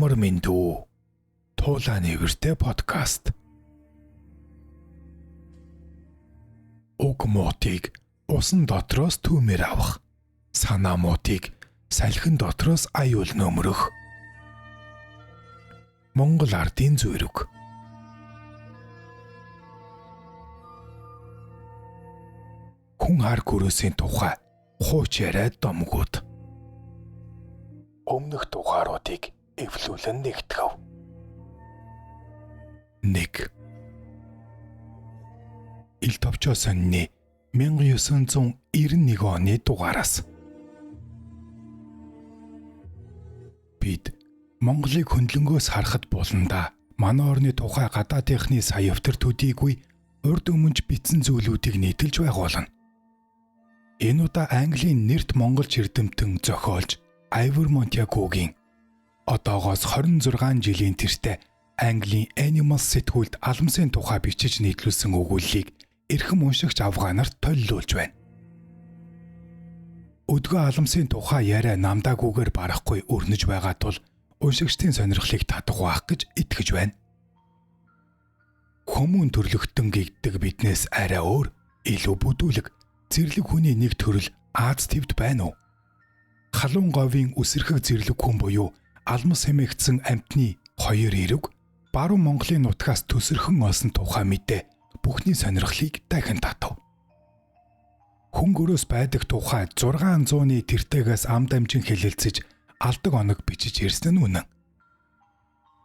Амар мэндүү. Туулаа нээвэртэй подкаст. Уг муутыг усан дотроос түүмээр авах. Санаа муутыг салхин дотроос аюул нөмрөх. Монгол ардын зүйрэг. Хүн хар гөрөөсийн тухай хууч яриа домгууд. Өмнөх дугааруудыг эвлүүлэн нэгтгэв. 1. Ил товчоо сонины 1991 оны дугаараас. Бид Монголыг хөндлөнгөөс харахад буландаа манай орны тухай гадаадынхны сая өвтөр төдийгүй урд өмнөж бичсэн зүйлүүдийг нийтэлж байгуулна. Энэ удаа Английн нэрт монголч эрдэмтэн зохиолч Айвор Монтягогийн одоогоос 26 жилийн тэртээ Английн Animals сэтгүүлд алмасын тухай бичиж нийтлүүлсэн өгүүллийг эрхэм уншигч авгаанарт толилуулж байна. Өдгөө алмасын тухай яриа намдаагүйгээр барахгүй өрнөж байгаа тул уншигчдын сонирхлыг татах байх гэж итгэж байна. Хүмүүн төрлөختөн гэгддэг биднээс арай өөр, илүү бүдүүлэг, зэрлэг хүний нэг төрөл Аз твд байна уу? Халуун говийн үсэрхэг зэрлэг хүн буюу алмас хэмээгдсэн амьтны хоёр эрэг баруун Монголын нутгаас төсөрхөн олсон тухай мэдээ бүхний сонирхлыг дахин татав. Хүн гөрөөс байдаг тухай 600-ны тэртээгээс ам дамжин хэлэлцэж алдаг оног бичиж ирсэн нь үнэн.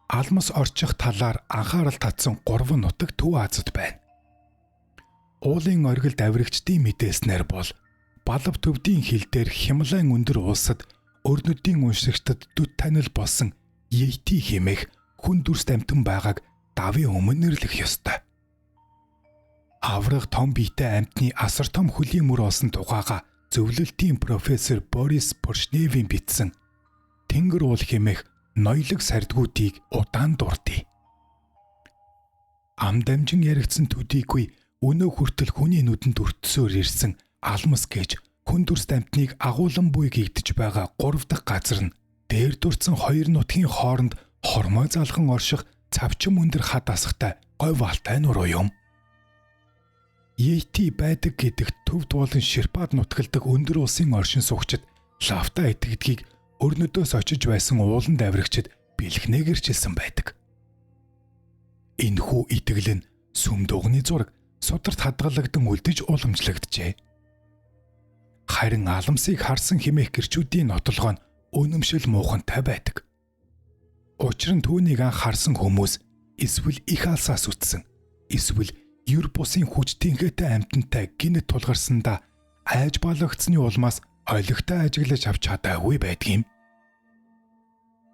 Алмас орчих талаар анхаарал татсан 3 нутаг Төв Азад байна. Уулын оргилд авирагчдын мэдээлснээр бол Балав төвдийн хил дээр Хималайн өндөр улсад өрнөдийн уншигчдад дүт танил болсон Йети хэмээх хүн дүрст амьтан байгааг давын өмнө нэрлэх ёстой. Авраг том биетэй амьтны асар том хөлийн мөр олсон тухайга зөвлөлтийн профессор Борис Поршневийн бичсэн Тэнгэр уул хэмээх ноёлог сардгуудыг удаан дурдъя. Ам дамжин яригдсан төдийгүй өнөө хүртэл хүний нүдэнд өртсөөр ирсэн алмас гэж хүн дүрст амьтныг агуулan буй гэгдэж байгаа 3 дахь газар нь дээр дурдсан хоёр нутгийн хооронд хормой залхан орших цавчин өндөр хад асгатай говь алтай нуруу юм. Йети байдаг гэдэг төвд болон Шерпад нутгалдаг өндөр улсын оршин суугчид лавта итгэдгийг өрнөдөөс очиж байсан ууланд авирагчид бэлхнээ гэрчилсэн байдаг. Энэхүү итгэл нь сүм дугны зураг сударт хадгалагдан үлдэж уламжлагджээ. Харин аламсыг харсан хэмээх гэрчүүдийн нотолгоо нь үнэмшил муухантай байдаг. Учир нь түүнийг анх харсан хүмүүс эсвэл их алсаас үтсэн, эсвэл ер бусын хүч тэнхээтэй амьтантай гинэт тулгарсандаа айж балагдсны улмаас олигтой ажиглаж авч чадаагүй байдгийм.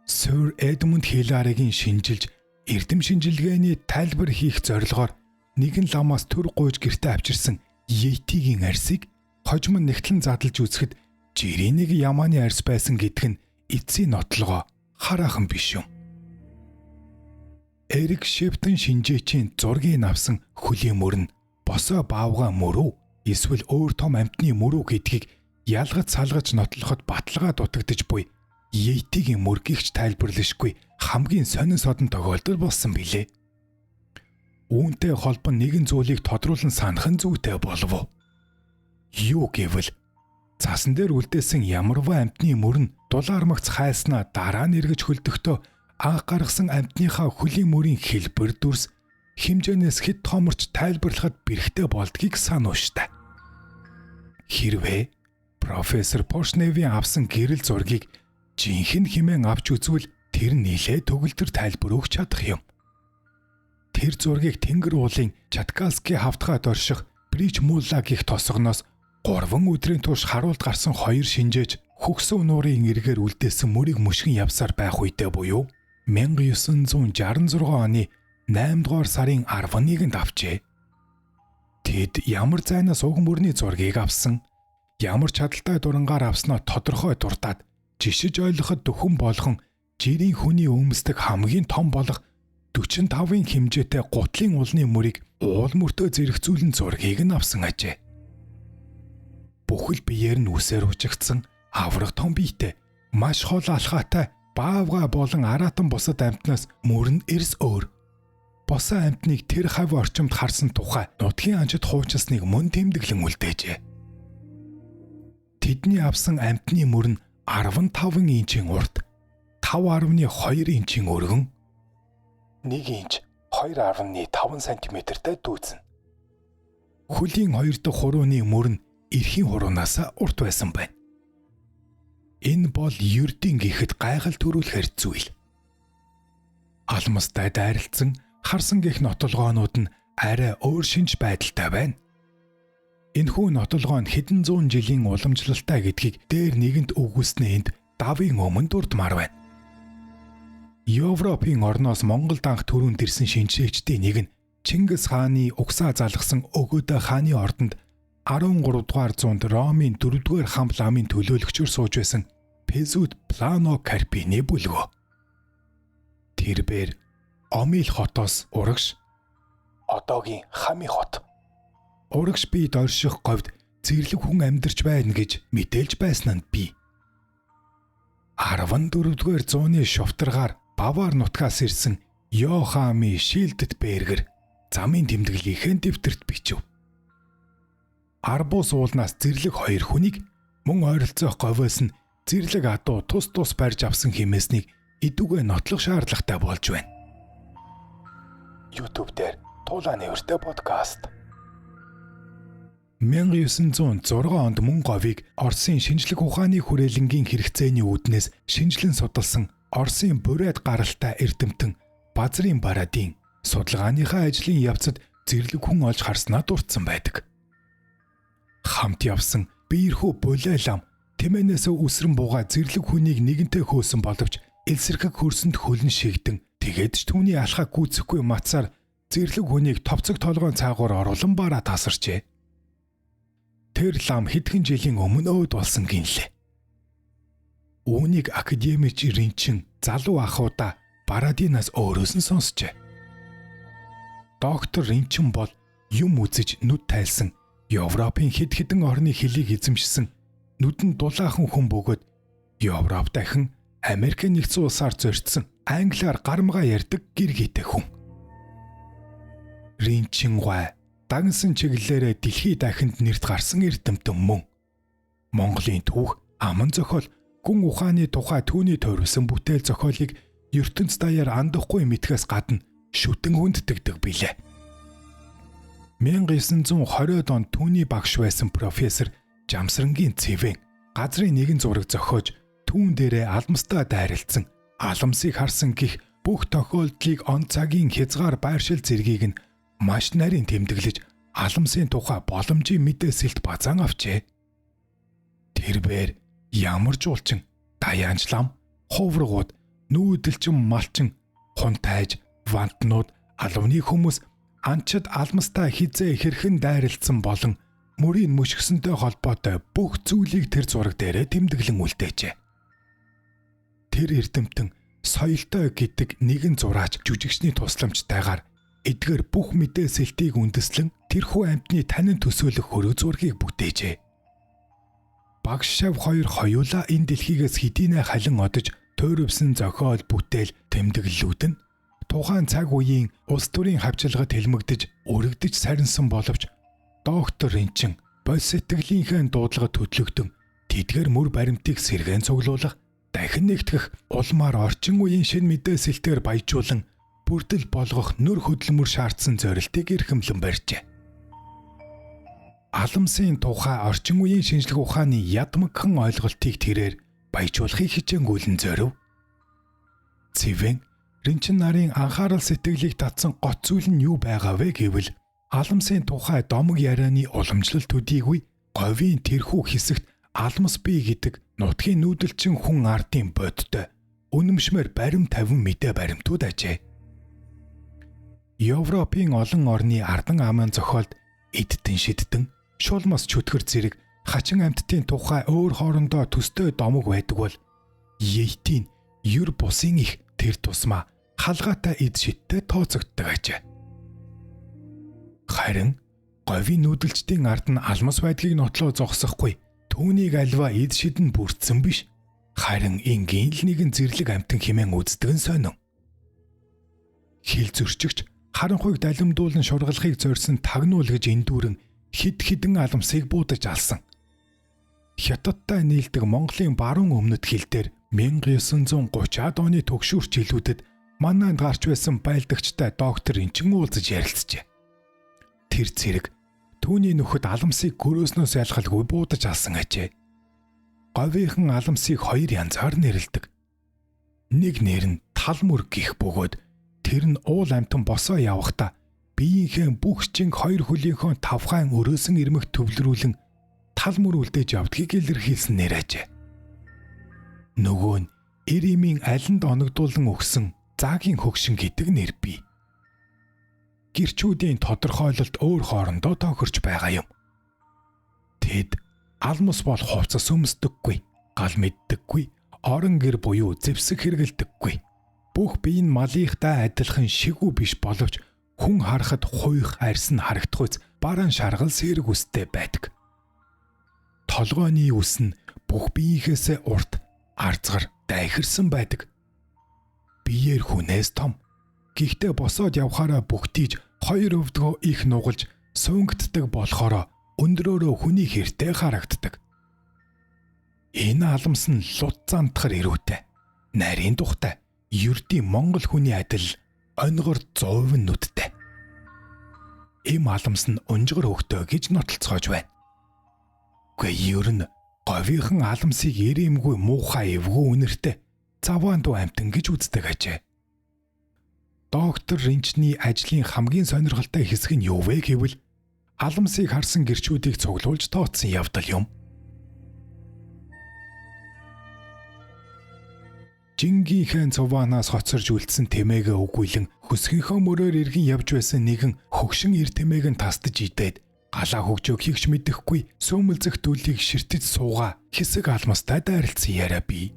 Сэр Эдмунд Хилларигийн шинжилж эрдэм шинжилгээний тайлбар хийх зорилгоор нэгэн ламаас төр гуйж гэртээ авчирсан Йетигийн арьсыг хожим нь нэгтлэн задлж үзэхэд жирийн нэг ямааны арьс байсан гэдг нь эцсийн нотлогоо хараахан биш юм. Эрик Шептон шинжээчийн зургийг авсан хөлийн мөр нь босоо баавгай мөрөө эсвэл өөр том амьтны мөрөө гэдгийг ялгаж салгаж нотлоход баталгаа дутагдж буй Йетигийн мөр гихч тайлбарлашгүй хамгийн сонин содон тохиолдол болсон билээ. Үүнтэй холбон нэгэн зүйлийг тодруулан санах нь зүйтэй болов уу? Юу гэвэл цасан дээр үлдээсэн ямарваа амьтны мөр нь дулаар магц хайснаа дараа нь эргэж хөлдөхдөө анх гаргасан амьтныхаа хөлийн мөрийн хэлбэр дүрс хэмжээнээс хэд томорч тайлбарлахад бэрхтэй болдгийг санууштай. Хэрвээ профессор Поршневийн авсан гэрэл зургийг жинхэнэ хэмээн авч үзвэл тэр нилээ төгөлдөр тайлбар өгч чадах юм. Тэр зургийг Тэнгэр уулын Чаткалский хавтгайд орших Брич Мулла гих тосгоноос 3 өдрийн турш харуулд гарсан хоёр шинжээч хөгсөн нуурын эргээр үлдээсэн мөрийг мөшгөн явсаар байх үедээ буюу 1966 оны 8 дугаар сарын 11-нд авчээ. Тэд ямар зайнаас уг мөрний зургийг авсан, ямар чадaltaй дурангаар авснаа тодорхой дуртаад жишиж ойлгоход дөхөн болгон жирийн хүний өмсдөг хамгийн том болох 45-ын хэмжээтэй гутлын улны мөрийг уул мөртөө зэрэгцүүлэн зургийг нь авсан ажээ. Бүхэл биеэр нь үсээр хучигдсан авраг том биетэй маш хол алхаатай Баавгай болон араатан бусад амьтнаас мөр нь эрс өөр. Босоо амьтныг тэр хав орчимд харсан тухай нутгийн анчид хуучилсныг мөн тэмдэглэн үлдээжээ. Тэдний авсан амьтны мөр нь 15 инчийн урт, 5.2 инчийн өргөн, 1 инч 2.5 см-тэй дүүцэн. Хөлийн хоёр дахь хурууны мөр нь эрхийн хуруунаас урт байсан байна. Энэ бол ердийн гэхэд гайхал төрүүлэхэр зүйл. Алмастай дайралцсан харсан гих нотолгоонууд нь арай өөр шинж байдалтай байна. Энэхүү нотолгоо нь хэдэн зуун жилийн уламжлалтай гэдгийг дээр нэгэнд өгүүлснээ энд давын өмнө дурдмаар байна. Европын орноос Монголд анх түрүүнд ирсэн шинжээчдийн нэг нь Чингис хааны угсаа залгасан Өгөөдө хааны ордонд 13 дугаар зуунд Ромын 4 дугаар хамб ламын төлөөлөгчөөр сууж байсан Пезуд Плано Карпини бүлгөө. Тэрбээр Омил хотоос урагш одоогийн Хами хот. Урагш бид орших говьд зэрлэг хүн амьдарч байна гэж мэдээлж байсан нь би. 14 дугаар зууны шовтаргаар Бавар нутгаас ирсэн Йохами Шилдэт Бергер замын тэмдэглэлийнхээ дэвтэрт бичив. Арбус уулнаас зэрлэг хоёр хүнийг мөн ойролцоох говьоос нь зэрлэг адуу тус тус барьж авсан хэмээснийг идэвхтэй нотлох шаардлагатай болж байна. YouTube дээр Тулаан нэртэй подкаст. 1906 онд мөн говийг Оросын шинжлэх ухааны хүрээлэнгийн хэрэгцээний үүднээс шинжилэн судалсан Оросын бурайд гаралтай эрдэмтэн Базрын Барадын судалгааныхаа ажлын явцад зэрлэг хүн олж харснаа дурдсан байдаг. Хамт явсан биерхүү булайлам тэмээнээс үсрэн бууга зэрлэг хүнийг нэгэнтээ хөөсөн боловч элсэрхэг хөрсөнд хөлн шигдэн тэгээд ч түүний алхаа гүйцэхгүй матсаар зэрлэг хүнийг товцог толгойн цаагуур оруулан бараа тасарчээ. Тэр лам хэдхэн жилийн өмнө өөд болсон гинлээ. Үүнийг академич Ринчин залуу ахуудаа Барадинаас өөрөөс нь сонсчээ. Доктор Ринчин бол юм үзэж нүд тайлсан Европын хэд хэдэн орны хэлийг эзэмшсэн нүдэн дулаахан хүн бөгөөд Европ дахин Америк нэгдсэн улсаар зорьцсон англиар гармгаа ярьдаг гэргийтэй хүн. Ринчин гуай дагнсан чиглэлээрээ дэлхий дахинд нэрт гарсан эрдэмтэн мөн. Монголын түүх, аман зохиол, гүн ухааны тухай түүний тойруулсан бүтээл зохиолыг ертөнц даяар андахгүй мэдхээс гадна шүтэн хүндэтгдэг билээ. 1920-од онд түүний багш байсан профессор Жамсрангийн Цэвэн газрын нэгэн зураг зохиож түүн дээрээ алмастай дайралцсан аламсыг харсан гих бүх тохиолдлыг он цагийн хязгаар байршил зэргийг нь маш нарийн тэмдэглэж аламсын тухай боломжийн мэдээсэлт базаан авчээ. Тэрбээр ямар жуулчин, даяанчлам, хуврагууд, нүүдэлчин, малчин, хунтайж, вантнууд, алвны хүмүүс анчид алмастай хизээ хэрхэн дайралцсан болон мөрийн мөшгсөнтэй холбоотой бүх зүйлийг тэр зураг дээрээ тэмдэглэн үлдээжээ. Тэр эрдэмтэн соёлтой гэдэг нэгэн зураач жүжигчний тусламжтайгаар эдгээр бүх мэдээсэлтийг үндэслэн тэрхүү амьтны танин төсөөлөх хөрөг зургийг бүтээжээ. Багш шав хоёр хоёулаа энэ дэлхийгээс хэдийнэ халин одож туйрвсан зохиол бүтээл тэмдэглэлүүд нь тухайн цаг үеийн улс төрийн хавчлагад хэлмэгдэж өргөдөж сарнсан боловч доктор Ринчин боль сэтгэлийнхээ дуудлагад хөдлөгдөн тэдгээр мөр баримтыг сэргээн цуглуулах, дахин нэгтгэх, улмаар орчин үеийн шинэ мэдээсэлтээр баяжуулан бүрдэл болгох нүр хөдөлмөр шаардсан зорилтыг эрхэмлэн барьжээ. Аламсын тухай орчин үеийн шинжлэх ухааны ядмагхан ойлголтыг тэрээр баяжуулахыг хичээнгүйлэн зорив. Цэвэн Ринчин нарын анхаарал сэтгэлийг татсан гоц зүйл нь юу байгаа вэ гэвэл аламсын тухай домог ярианы уламжлал төдийгүй говийн тэрхүү хэсэгт алмас бий гэдэг нутгийн нүүдэлчин хүн ардын бодтой үнэмшмээр барим тавин мэдээ баримтууд ажээ. Европын олон орны ардан амын зохиолд эддэн шиддэн шулмас чөтгөр зэрэг хачин амьтдын тухай өөр хоорондоо төстэй домог байдаг бол Йейтийн ер бусын их тэр тусмаа халгаатай эд шидтэй тооцогддог ажээ. Харин говийн нүүдэлчдийн ард нь алмас байдгийг нотлоо зогсохгүй түүнийг альва эд шид нь бүрдсэн биш. Харин энгийн л нэгэн зэрлэг амьтан хэмээн үздэг нь сонин. Хил зөрчигч харанхуйг далимдуулан шургалахыг зорьсон тагнуул гэж эндүүрэн хэд хэдэн аламсыг буудаж алсан. Хятадтай нийлдэг Монголын баруун өмнөд хил дээр 1930-ад оны төгшүүр жилүүдэд манайд гарч байсан байлдагчтай доктор Энчин уулзаж ярилцжээ. Тэр цэрэг түүний нөхөд аламсыг гөрөөснөөс ялгалгүй буудаж алсан ажээ. Говийнхан аламсыг хоёр янзаар нэрлэдэг. Нэг нэр нь тал мөр гих бөгөөд тэр нь уул амьтан босоо явахдаа биеийнхээ бүх чин хоёр хөлийнхөө тавхайн өрөөсөн ирмэг төвлөрүүлэн тал мөр үлдээж явдгийг илэрхийлсэн нэр ажээ. Нөгөө нь Иримийн алинд оногдуулан өгсөн заагийн хөгшин гэдэг нэр бий. Гэрчүүдийн тодорхойлолт өөр хоорондоо тохирч байгаа юм. Тэд алмас бол хувцас өмсдөггүй, гал мэддэггүй, орон гэр буюу зэвсэг хэрэгэлдэггүй. Бүх бие нь малынхтай адилхан шигүү биш боловч хүн харахад хуйх арьс нь харагдахуйц бараан шаргал сэрэг үстэй байдаг. Толгойн үс нь бүх биеийнхээсээ урт, арзгар, дайхарсан байдаг. Биеэр хүнээс том. Гэхдээ босоод явхаараа бүгтийж хоёр өвдгөө их нугалж суунгддаг болохоор өндрөөрөө хүний хэртэй харагддаг. Энэ аламс нь лут зантхар ирүүтэй, нарийн тухтай, ердийн монгол хүний адил онгор зовн нүдтэй. Им аламс нь унжгар хөхтөө гэж нотолцоож байна. Гэхдээ ер нь говийнхан аламсыг ирээмгүй муухай эвгүй үнэртэй заваан дуу амтан гэж үздэг ажээ. Доктор Ринчний ажлын хамгийн сонирхолтой хэсэг нь юу вэ гэвэл аламсыг харсан гэрчүүдийг цуглуулж тооцсон явдал юм. Жингийнхээ цуваанаас хоцорж үлдсэн тэмээгээ үгүйлэн хөсгийнхөө мөрөөр эргэн явж байсан нэгэн хөгшин эр тэмээг нь тасдаж идээд галаа хөгжөөг хийгч мэдэхгүй сөөмөлзөх дүлийг ширтэж суугаа хэсэг алмастай дайралцсан яриа бий.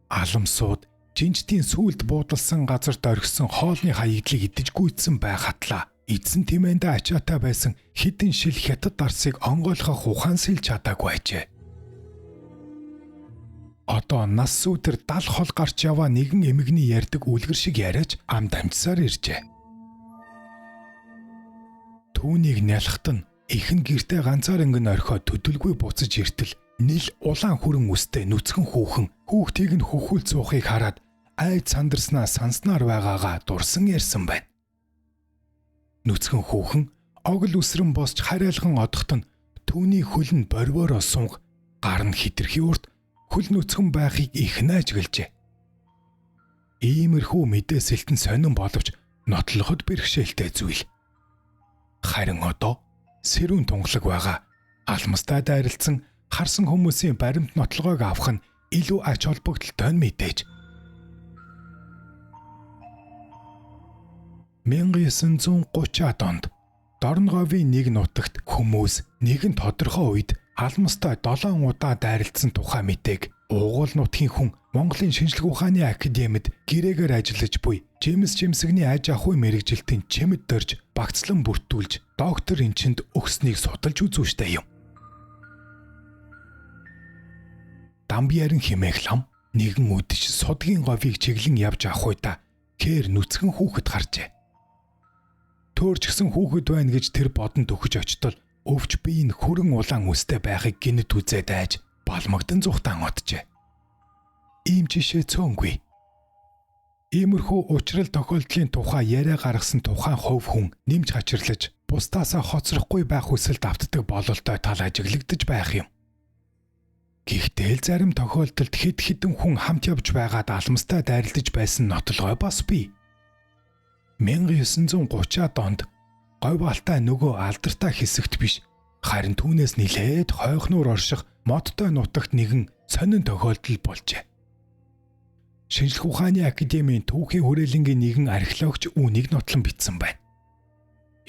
Аламсууд жинчдийн сүүлд буудалсан газарт орхисон хоолны хаягдлыг идэж гүйцсэн байхатлаа. Эзэн тэмээндээ ачаатай байсан хідэн шил хятад дарсыг онгойлгох ухаан сэлж чадаагүй ажээ. Одоо нас сүүдэр 70 хол гарч яваа нэгэн эмэгний ярьдаг үлгэр шиг яриач ам дамжсаар иржээ. Түүнийг нялхад нь ихэн гэртээ ганцаар ингэн орхиод төдөлгүй буцаж иртэл нил улаан хүрэн үстэй нүцгэн хүүхэн хүүхдийг нь хөхүүл цуухыг хараад айд сандарснаа санснаар байгаагаа дурсан ярьсан байна. Нүцгэн хүүхэн огл үсрэн босч харайлган одохт нь түүний хөл нь борвоороо сунх гар нь хитрхи урт хөл нүцгэн байхыг их нажиглжээ. Иймэрхүү мэдээ сэлтэн сонин боловч нотлоход бэрхшээлтэй зүйл. Харин одоо сэрүүн тунгалаг байгаа алмастай дайралцсан харсан хүмүүсийн баримт нотлогоог авах нь илүү ач холбогдолтой нь мэдээж. 1930-ад онд Дорноговын нэг нутагт хүмүүс нэгэн тодорхой үед алмастай 7 удаа дайралцсан тухай мэдээг уугуул нутгийн хүн Монголын шинжлэх ухааны академид гэрээгээр ажиллаж буй Жимс Жимсэгний аж ахуй мэрэгжилтийн чимэд дөрж багцлан бүртгүүлж доктор Энчинд өгснийг судалж үзүүштэй юм. Дамбиярын химээх лам нэгэн үдшиж судгийн говийг чиглэн явж авах уйдаа кэр нүцгэн хүүхэд гарчээ. Төөрчгсөн хүүхэд байна гэж тэр бодон төхөж очтол өвч бие нь хүрэн улаан үстэй байхыг гинэт үзээд айж балмагдан зүхтан оджээ. Ийм жишээ цөөнгүй. Иймэрхүү учрал тохиолдлын тухай яриа гаргасан тухайн хувь хүн нэмж хачирлаж бусдаасаа хоцрохгүй байх хүсэлд автдаг бололтой тал ажиглагдаж байх юм. Гэхдээ л зарим тохиолдолд хэд хэдэн хүн хамт явж байгаад алмастай дайралтаж байсан нотлогой бас бий. 1930-ад онд Говьбалтай нөгөө алдартай хэсэгт биш харин түүнээс нилээд хойхнуур орших модтой нутагт нэгэн сонин тохиолдол болжээ. Шинжлэх ухааны академийн түүхийн хүрээлэнгийн нэгэн археологч үүнийг нотлон бичсэн байна.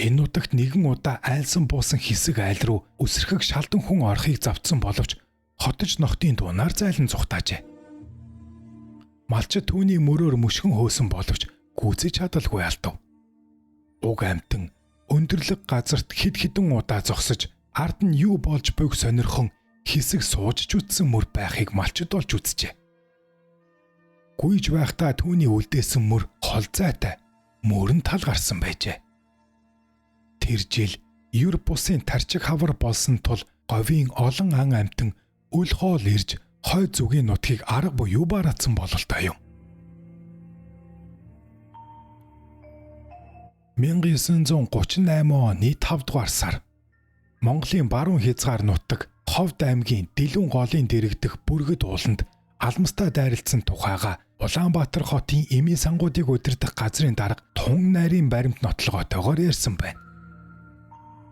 Энэ нутагт нэгэн удаа айлсан буусан хэсэг айл руу өсөрхөг шалдан хүн орохыг завдсан боловч хотож нохтын дуунаар зайлан зүхтаажээ. Малчид түүний мөрөөр мөшгөн хөөсөн боловч гүйцэж чадалгүй алдав. Уг амьтан өндөрлөг газарт хэд хэдэн удаа зогсож ард нь юу болж буйг сонирхон хэсэг сууж ч үтсэн мөр байхыг малчид олж үзжээ. Гүйж байхдаа түүний үлдээсэн мөр хол зайтай мөр нь тал гарсан байжээ. Тэр жил ер бусын тарчиг хавар болсон тул говийн олон ан амьтан үл хоол ирж хой зүгийн нутгийг арга буюу бараацсан бололтой юм. 1938 оны 5 дугаар сар Монголын баруун хязгаар нутаг Ховд аймгийн Дэлүүн голын дэрэгдэх Бүргэд ууланд алмастай дайралцсан тухайга Улаанбаатар хотын эмийн сангуудыг удирдах газрын дарга Тун нарийн баримт нотлогоотойгоор ярьсан байна.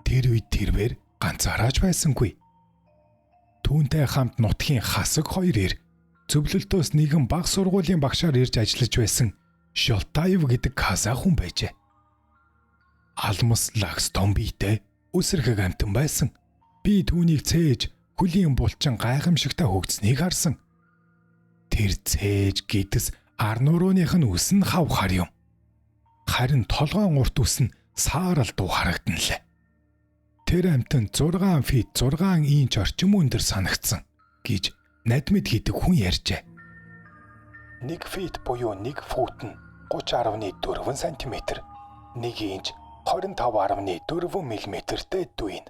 Тэр үед тэрвэр ганцаараач байсангүй. Түүнтэй хамт нутгийн хасаг хоёр ир зөвлөлтөөс нэгэн баг сургуулийн багшаар ирж ажиллаж байсан Шолтаев гэдэг казах хүн байжээ. Алмас лагстон биетэй үсрэхэг амтан байсан. Би түүнийг цээж хөлийн булчин гайхамшигтай хөгжсөнийг харсан. Тэр цээж гэдэс ар нурууных нь үс нь хав хар юм. Харин толгойн урт үс нь саарал дуу харагдан лээ. Тэр амтан 6 фит 6 инч орчим өндөр санагдсан гэж надмид гэдэг хүн ярьжээ. 1 фит буюу 1 фут нь 30.4 см, 1 инч 25.4 мм-тэй дүйн.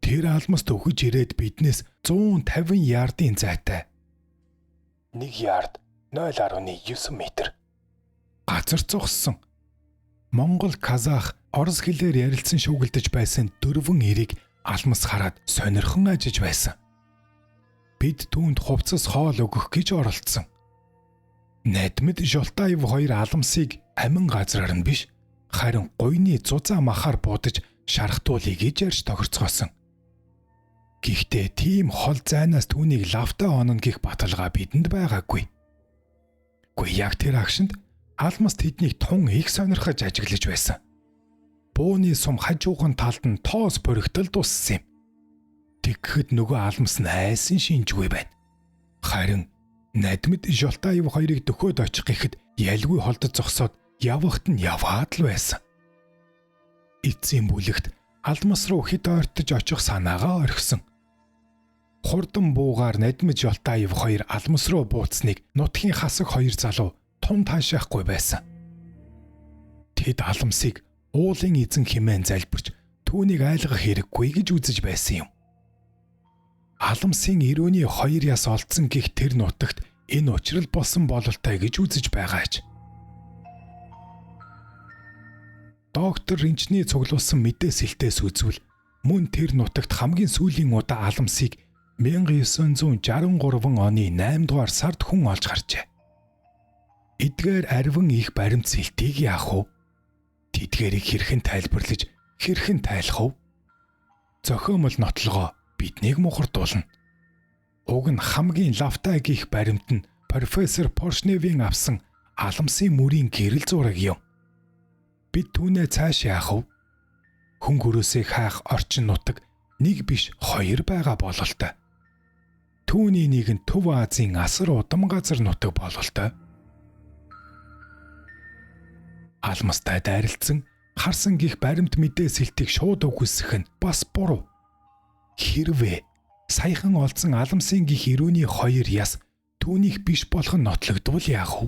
Тэр алмас төхөж ирээд биднээс 150 ярдын зайтай. 1 ярд 0.9 м. Газар зогссон. Монгол, Казах, Орос хэлээр ярилцсан шүүгэлдэж байсан дөрвөн эрийг алмас хараад сонирхон ажиж байсан. Бид түүнд хувцас хоол өгөх гэж оролдсон. Надмид Жолтаев хоёр алмасыг амин газраар нь биш, харин гуйны зузаан махаар буудаж шархтуулъя гэж ярьж тохирцгоосон. Гэхдээ тийм хол зайнаас түүнийг лавтай онно гэх баталгаа бидэнд байгаагүй. Гэхдээ яг тэр агшинд алмас тэднийг тун их сонирхож ажиглаж байсан. Бууны сум хажуухан талд нь тоос поригтол дуссан юм. Тэгэхэд нөгөө алмас нь айсан шинжгүй байна. Харин надмид Жолтаев хоёрыг дөхөөд очих гэхэд ялгүй холдож зогсоод явахт нь яваад л байсан. Эцсийн бүлэгт алмас руу хэд ойртож очих санаагаа орхисон. Хурдан буугаар надмид Жолтаев хоёр алмас руу бууцсныг нутгийн хасаг хоёр залуу тун таашаахгүй байсан. Тэд алмасыг уулын эзэн хэмээн залбирч түүнийг айлгах хэрэггүй гэж үзэж байсан юм. Алмасын эрөөний хоёр яс олдсон гих тэр нутагт энэ учрал болсон бололтой гэж үзэж байгаач. Доктор Ринчний цуглуулсан мэдээ сэлтээс үзвэл мөн тэр нутагт хамгийн сүүлийн удаа алмасыг 1963 оны 8 дугаар сард хүн олж гарчээ. Эдгээр арвин их баримт сэлтийг яах вэ? Тэдгээрийг хэрхэн тайлбарлаж хэрхэн тайлах вэ? Зохиомол нотлогоо биднийг мухардуулна. Уг нь хамгийн лавтай гих баримт нь профессор Поршневийн авсан алмасын мөрийн гэрэл зураг юм. Бид түүнээ цааш яах вэ? Хүн гөрөөсөө хайх орчин нутаг нэг биш хоёр байгаа бололтой. Түүний нэг нь Төв Азийн асар удам газар нутаг бололтой. Алмастай дайралцсан харсан гих баримт мэдээ сэлтийг шууд үгүйсгэх нь бас буруу. Хэрвээ саяхан олдсон алмасын гих эрөөний хоёр яс түүнийх биш болох нь нотлогдвол яах вэ?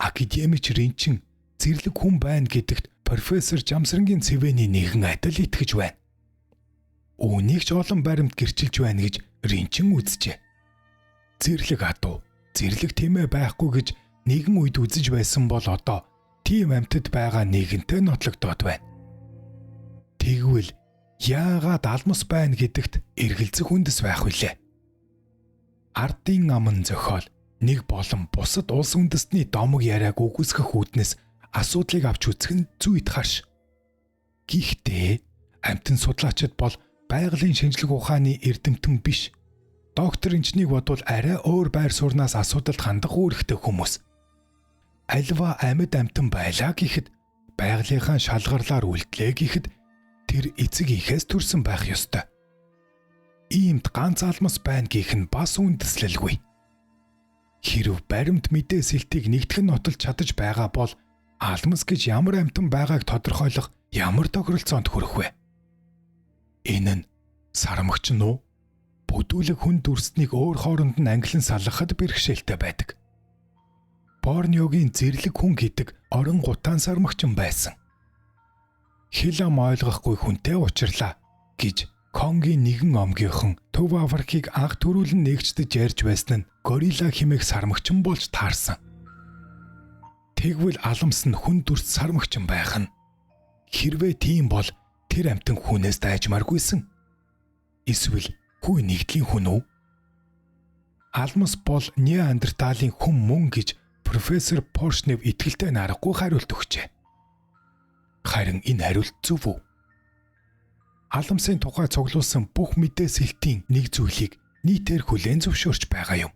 Академич Ринчин зэрлэг хүн байна гэдэгт профессор Жамсрангийн Цэвэний нэгэн адил итгэж байна. Үүнийг ч олон баримт гэрчилж байна гэж Ринчин үзжээ. Зэрлэг адуу, зэрлэг тэмээ байхгүй гэж нэгэн үед үзэж байсан бол одоо тийм амьтад байгаа нэгэнтэй нотлогдоод байна. Тэгвэл яагаад алмас байна гэдэгт эргэлзэх үндэс байх вүлээ? Ардын аман зохиол нэг болон бусад улс үндэстний домог яриаг үгүйсгэх үүднээс асуудлыг авч үзэх нь зүйт харш. Гэхдээ амьтан судлаачид бол байгалийн шинжлэх ухааны эрдэмтэн биш. Доктор инженерийг бодвол арай өөр байр суурнаас асуудалд хандах үүрэгтэй хүмүүс. Альва амьд амьтан байлаа гэхэд байгалийнхаа шалгарлаар үлдлээ гэхэд тэр эцэг ихээс төрсэн байх ёстой. Иймд ганц алмас байна гэх нь бас үндэслэлгүй. Хэрв баримт мэдээ сэлтийг нэгтгэн нотолж чадаж байгаа бол алмас гэж ямар амьтан байгааг тодорхойлох ямар тохиролцоонд хүрэх вэ? Энэ нь Сармагч нь уу? Бүдүүлэг хүн дүрснийг өөр хооронд нь ангилан салгахад бэрхшээлтэй байдаг. Борнеогийн зэрлэг хүн гэдэг орон гутаан сармагчин байсан. Хэл ам ойлгохгүй хүнтэй уулзлаа гэж Конгийн нэгэн омгийнхан Төв Африкийг анх төрүүлэн нэгждэж ярьж байсан нь горилла хэмээх сармагчин болж таарсан. Тэгвэл аламс нь хүн дүрс сармагчин байх нь. Хэрвээ тийм бол тэр амьтан хүнээс дайжмааргүйсэн. Эсвэл хүй нэгдлийн хүн үү? Алмас бол Неандерталийн хүн мөн гэж профессор Поршнев итгэлтэй нарахгүй хариулт өгчээ. Харин энэ хариулт зөв үү? Аламсын тухай цуглуулсан бүх мэдээ сэлтийн нэг зүйлийг нийтээр хүлээн зөвшөөрч байгаа юм.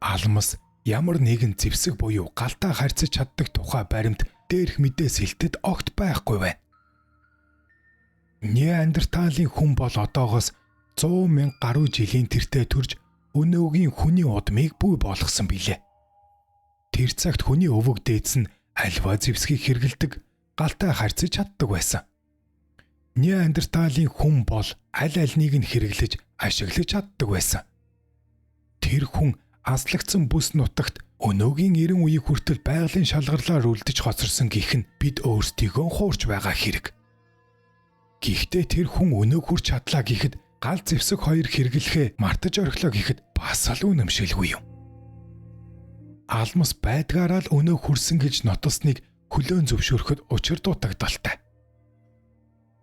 Алмас ямар нэгэн зэвсэг буюу галтаа харьцаж чаддаг тухай баримт дээрх мэдээ сэлтэд огт байхгүй байна. Неандерталийн хүн бол одоогоос 100 мянга гаруй жилийн тэртээ төрж өнөөгийн хүний удмыг бий болгосон билээ. Тэр цагт хүний өвөг дээдс нь альва зэвсгийг хэрэглэдэг, галтаа харьцаж чаддаг байсан. Неандерталийн хүн бол аль альнийг нь хэрэглэж ашиглаж чаддаг байсан. Тэр хүн аслагдсан бүс нутагт өнөөгийн 90 үеийг хүртэл байгалийн шалгарлаар үлдэж хоцорсон гэх нь бид өөрсдийгөө хуурч байгаа хэрэг. Гэхдээ тэр хүн өнөөг хүрч чадлаа гэхэд гал зэвсэг хоёр хэрэглэхээ мартаж орхилоо гэхэд бас л үнэмшилгүй юм. Алмас байдгаараа л өнөөг хүрсэн гэж нотолсныг хөлөөн зөвшөөрөхөд учир дутагдaltaй.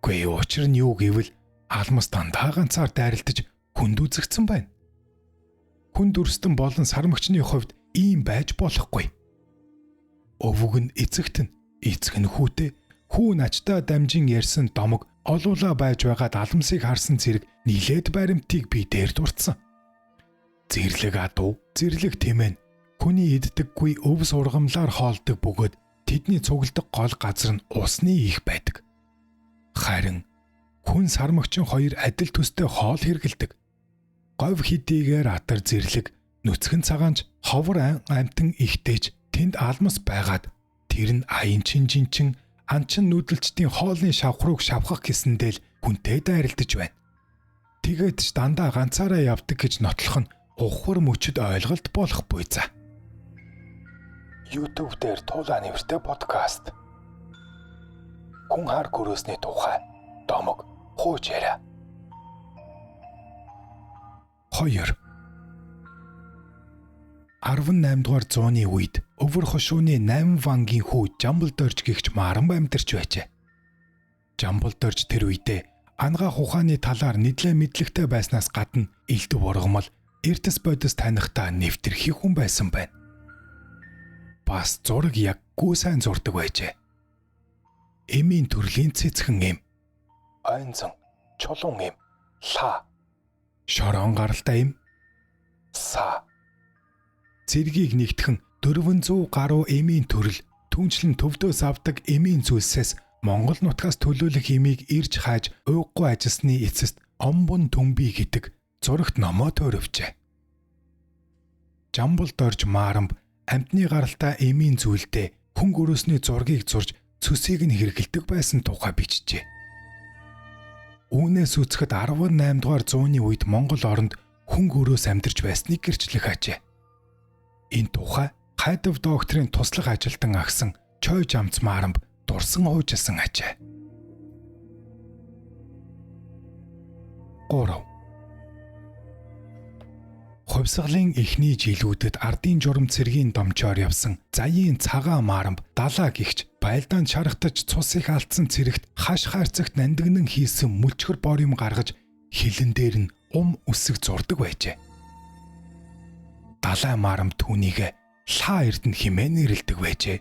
Гүй учир нь юу гэвэл алмас дандаа ганцаар дайралтаж хүнд үзэгдсэн байна. Хүн дүрстэн болон сармагчны хувьд ийм байж болохгүй. Өвөг нь эцэгт нь, эцэг нь хүүтэй, хүү нь ачдаа дамжин ярьсан домог олуулаа байж байгаад алмасыг харсан зэрэг нилээд баримтыг би дээр дурдсан. Зэрлэг адуу, зэрлэг тэмэн хүний иддэггүй өв сургамлаар хоолдог бөгөөд тэдний цугладаг гол газар нь усны их байдаг. Харин хүн сармагчин хоёр адил төстэй хоол хэрэглэдэг. Говь хэдийгээр атар зэрлэг, нүцгэн цагаанч ховор амтан ихтэйч тэнд алмас байгаад тэр нь аян чин жинчин анчин нүүдэлчдийн хоолны шавхрууг шавхах гэсэндээ л хүнтэй дайралтаж байна. Тэгээд ч дандаа ганцаараа явдаг гэж нотлох нь ухвар мөчөд ойлголт болох буй за. YouTube дээр Туулай нэртэй подкаст. Хүн хар гөрөөсний тухай домог хууч яриа. 2. 18 дугаар зууны үед Өвөр хошууны 8 вангийн хүү Жамбалдорж гэгч Маранба амьдарч байжээ. Жамбалдорж тэр үедээ ангаах ухааны талаар нэлээд мэдлэгтэй байснаас гадна элдв ургамал эрдэс бодис танихдаа нэвтэрхий хүн байсан байна. Бас зураг яггүй сайн зурдаг байжээ. Эмийн төрлийн цэцхэн эм, ойнзон, чулуун эм, лаа, шорон гаралтай эм, са. Зэргийг нэгтгэн 400 гаруй эмийн төрөл түнчлэн төвдөөс авдаг эмийн зүйлсээс Монгол нутгаас төлөөлөх эмийг ирж хайж ууггүй ажилласны эцэст Омбон Төмби гэдэг зурагт номоо төөрөвчээ. Жамбалдорж Марамб амьтны гаралтай эмийн зүйлдээ хүн гөрөөсний зургийг зурж цөсийг нь хэрэглэдэг байсан тухай бичжээ. Үүнээс үзэхэд 18 дугаар зууны үед Монгол оронд хүн гөрөөс амьдарч байсныг гэрчлэх ажээ. Энэ тухай Хайдав докторийн туслах ажилтан агсан Чой Жамц Марамб дурсан уужсан ажээ. 3. Хувьсгалын эхний жилүүдэд ардын журам цэргийн домчоор явсан заяын цагаан Марамб далаа гихч байлдаанд шархтаж цус их алдсан цэрэгт хаш хайрцагт нандинан хийсэн мүлчгэр бор юм гаргаж хилэн дээр нь ум үсэг зурдаг байжээ. Далай Марамб түүнийг лаа эрдэнэ хэмээн нэрлэдэг байжээ.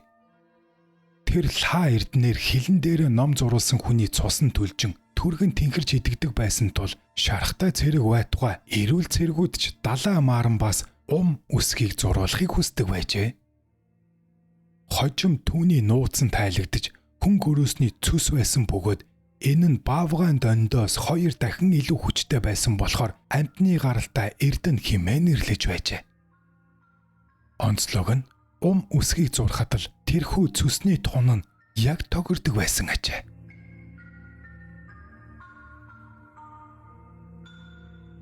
Тэр лаа эрдэнээр хилэн дээр ном зуруулсан хүний цус нь түлжин түргэн тэнхэрч идэгдэг байсан тул шарахтай цэрэг байтугай эрүүл цэргүүд ч далай Марамбаас ум үсгийг зуруулахыг хүсдэг байжээ. Хожим түүний нууц нь тайлагдаж хүн гөрөөсний цөс байсан бөгөөд энэ нь баавгайн дондоос 2 дахин илүү хүчтэй байсан болохоор амьтны гаралтай эрдэнэ хэмээн нэрлэж байжээ. Онцлог нь ум үсгийг зурхад л тэрхүү цөсний тун нь яг тохирдог байсан ажээ.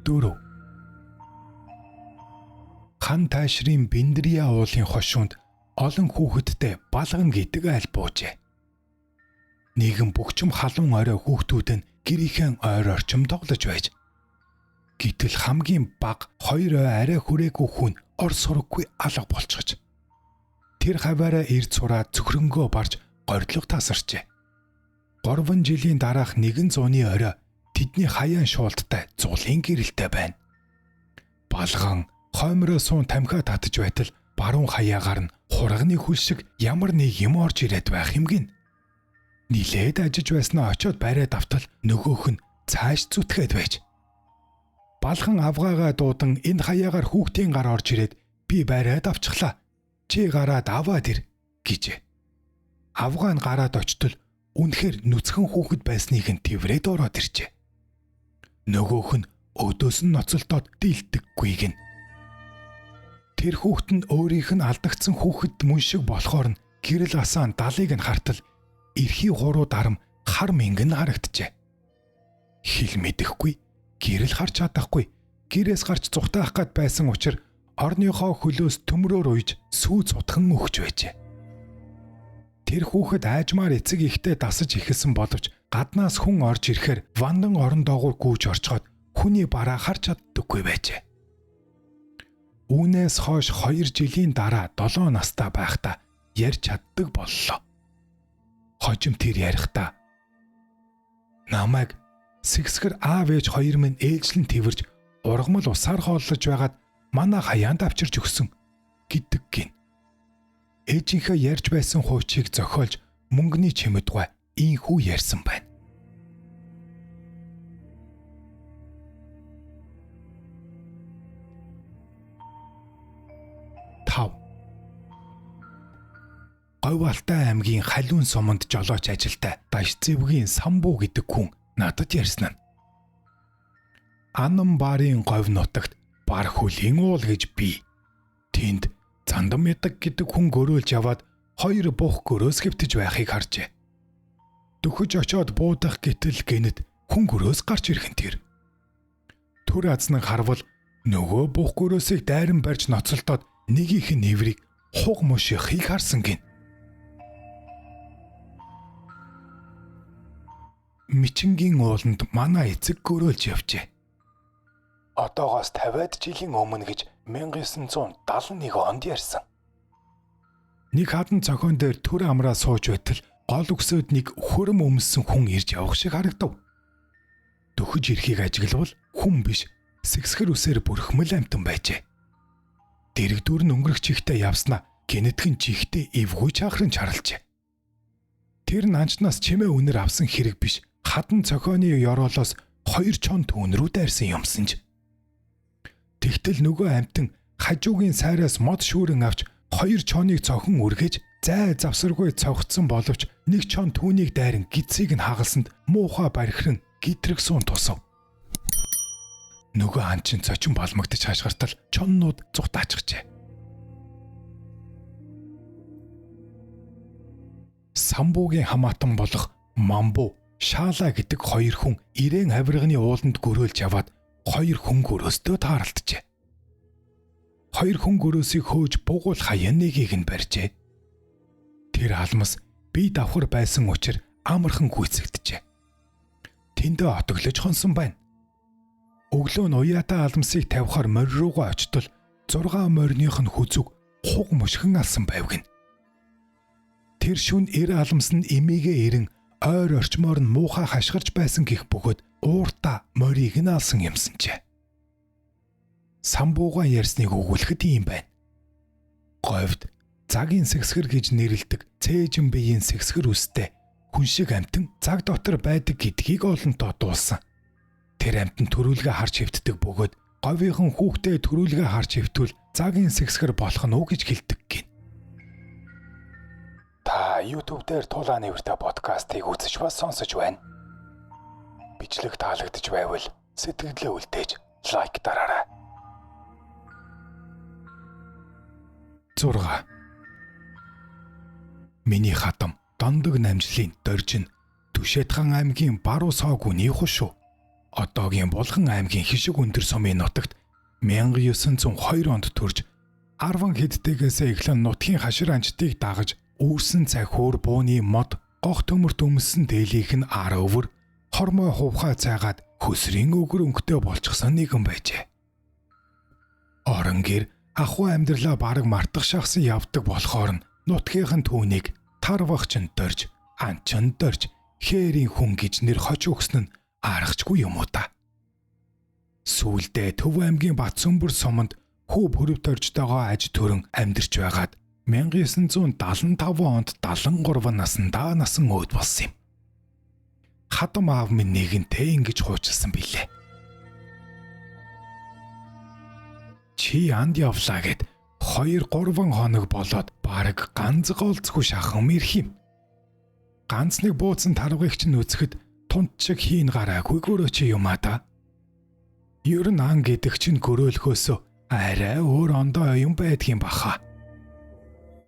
4. Хан таашрын Биндрия уулын хошуунд олон хүүхэдтэй Балган гэдэг айл буужээ. Нийгэм бөгчм халуун орой хүүхдүүд нь гэрийнхэн ойр орчим тоглож байж. Гэтэл хамгийн бага 2 ой арай хүрээгүй хүн ор сураггүй алга болчихж. Тэр хаваараа ирд сураад цөхрөнгөө барж горилго тасарчээ. 3 жилийн дараах нэгэн зууны орой тэдний хаяан шуулттай зулын гэрэлтэй байна. Балган хоймроо суун тамхиа татаж байтал баруун хаяагаар нь хурганы хөл шиг ямар нэг юм орж ирээд байх юм гин. Нилээд ажиж байснаа очиод бариад автал нөгөөх нь цааш зүтгээд байж. Балхан авгаагаа дуудан энэ хаяагаар хүүхдийн гар орж ирээд би бариад авчихлаа. Чи гараад аваад ир гэжээ. Авгаа нь гараад очтол үнэхээр нүцгэн хүүхэд байсныг нь тэврээд ороод иржээ. Нөгөөх нь өдөөс нь ноцолдоод дийлдэггүй гин. Тэр хүүхэд нь өөрийнх нь алдагдсан хүүхэд мөн шиг болохоор нь гэрэл асаан далыг нь хартал эрхий хуруу дарам хар мингэн харагджээ. Хил мэдэхгүй, гэрэл харж чадахгүй, гэрээс гарч зүхтаах гад байсан учир орныхоо хөлөөс төмрөөр уйж сүү цутхан өгч байжээ. Тэр хүүхэд айжмаар эцэг ихтэй дасаж эхэлсэн боловч гаднаас хүн орж ирэхээр вандан орон доогуур гүйж орчход хүний бараа харж чаддаггүй байжээ. Үүнээс хойш 2 жилийн дараа 7 настай байхдаа ярьж чаддаг боллоо. Хожим тэр ярихдаа намайг сэгсгэр аав ээж хоёр минь ээлжлэн тэрвэрж ургамал усаар хооллож байгаад манай хаяанд авчирч өгсөн гэдэг гин. Ээжийнхээ ярьж байсан хуучийг зохиолж мөнгөний чимэдгай ийхүү ярьсан байна. 5. Говьалтай аймгийн Халиун суманд жолооч ажилтай Дашцэвгийн Самбу гэдэг хүн надад ярьсан нь. Анам барын говь нутагт бар хөлийн уул гэж бий. Тэнд Зандан Мядаг гэдэг хүн гөрөөлж яваад 2 бух гөрөөс хэвтэж байхыг харжээ. Дөхөж очиод буудах гэтэл гэнэт хүн гөрөөс гарч ирэх нь тэр. Түр азнан харвал нөгөө бух гөрөөсийг дайран барьж ноцолдоод нэгийнх нь нэврийг хуг мушихыг харсан гин. Мичингийн ууланд манай эцэг гөрөөлж явжээ. Одоогоос 50-ад жилийн өмнө гэж 1971 онд ярьсан. Нэг хадан цохион дээр түр амраа сууж байтал гол өксөд нэг хөрөм өмссөн хүн ирж явах шиг харагдав. Дөхөж ирэхийг ажиглавал хүн биш сэгсгэр үсээр бүрхмэл амтан байжээ. Дэрэгдүр нь өнгөрөх чигтээ явснаа гэнэтхэн чихтэй эвгүй чахрын чаралжээ. Тэр нанчнаас чимээ үнэр авсан хэрэг биш хадан цохионы ёроолоос 2 чон түүн рүү дайрсан юмсан ч. Тэгтэл нөгөө амтан хажуугийн сайраас мод шүүрэн авч 2 чоныг цохон үргэж зай завсаргүй цогцсон боловч нэг чон түүнийг дайран гидсийг нь хагалсанд муухай бархиран гитрэгсүүн тусав. Нөгөө ан чинь цочин балмагдаж хашгиртал чоннууд зүхтаачжээ. Самбуугийн хамаатан болох Мамбу, Шаала гэдэг хоёр хүн ирээн авирганы ууланд гөрөөлж яваад 2 хүн гөрөөстөө тааралджээ. 2 хүн гөрөөсийг хөөж бугуул хаяа нэгийг нь барьжээ. Тэр алмас бие давхар байсан учир амархан гүйцэгджээ. Тэндээ отоглож хонсон байна. Өглөө нь уяатай алмасыг тавихаар морь руугаа очтол 6 морьных нь хүзүг хуг мушгин алсан байв гин. Тэр шүн эр алмас нь эмээгээ ирэн ойр орчмоор нь муухай хашгирч байсан гих бөгөөд ууртаа морийг нь алсан юмсан ч. Самбуугаан ярьсныг өгүүлэхэд ийм байна. Говьд цагийн сэгсгэр гэж нэрлэдэг цээжин биеийн сэгсгэр үстэй хүн шиг амтан цаг дотор байдаг гэдгийг олонтоо дуулсан. Тэр амтан төрүүлгээ харж хэвтдэг бөгөөд говийнхан хүүхдээ төрүүлгээ харж хэвтвэл цагийн сэгсгэр болох нь уу гэж хэлдэг гин. Та YouTube дээр Тулаан нэртэй подкастыг үзэж бас сонсож байна. Бичлэг таалагдж байвал сэтгэлдээ үлдээж лайк дараарай. 6. Миний хатам Дондог намжлын доржин Түшэдхан аймгийн Баруун соо гүний хушуу. Одоогийн Булган аймгийн Хишиг өндөр сумын нутагт 1902 онд төрж 10 хэдтэйгээсээ эхлэн нутгийн хашир анчдыг дагаж үүрсэн цай хөөр бууны мод гох төмөрт өмссөн дээлийнх нь ар өвөр хормой хувхаа цайгаад хөсрийн өгөр өнгөтэй болчихсон нэгэн байжээ. Орон гэр ахуй амьдралаа бараг мартах шахсан явдаг болохоор нь нутгийнхан түүнийг тарвагч нь дорж, анчин дорж, хээрийн хүн гэж нэр хож өгсөн нь аргачгүй юм уу та. Сүүлдээ Төв аймгийн Батсүмбэр суманд хүү пүрэв торжтойгоо аж төрөн амьдарч байгаад 1975 онд 73 наснда насан өөд болсон юм. Хадам аав минь нэгэнтээ ингэж хуучилсан билээ. Чи анд явлаа гэд 2 3 хоног болоод бараг ганц голцгүй шахан ирэх юм. Ганц нэг бууцсан тарвагыг чинь үзэхэд тунд шиг хийн гараагүй гөрөө чи юм а та. Ер нь ан гэдэг чинь гөрөөлхөөсөө арай өөр ондоо юм байдгийн баха.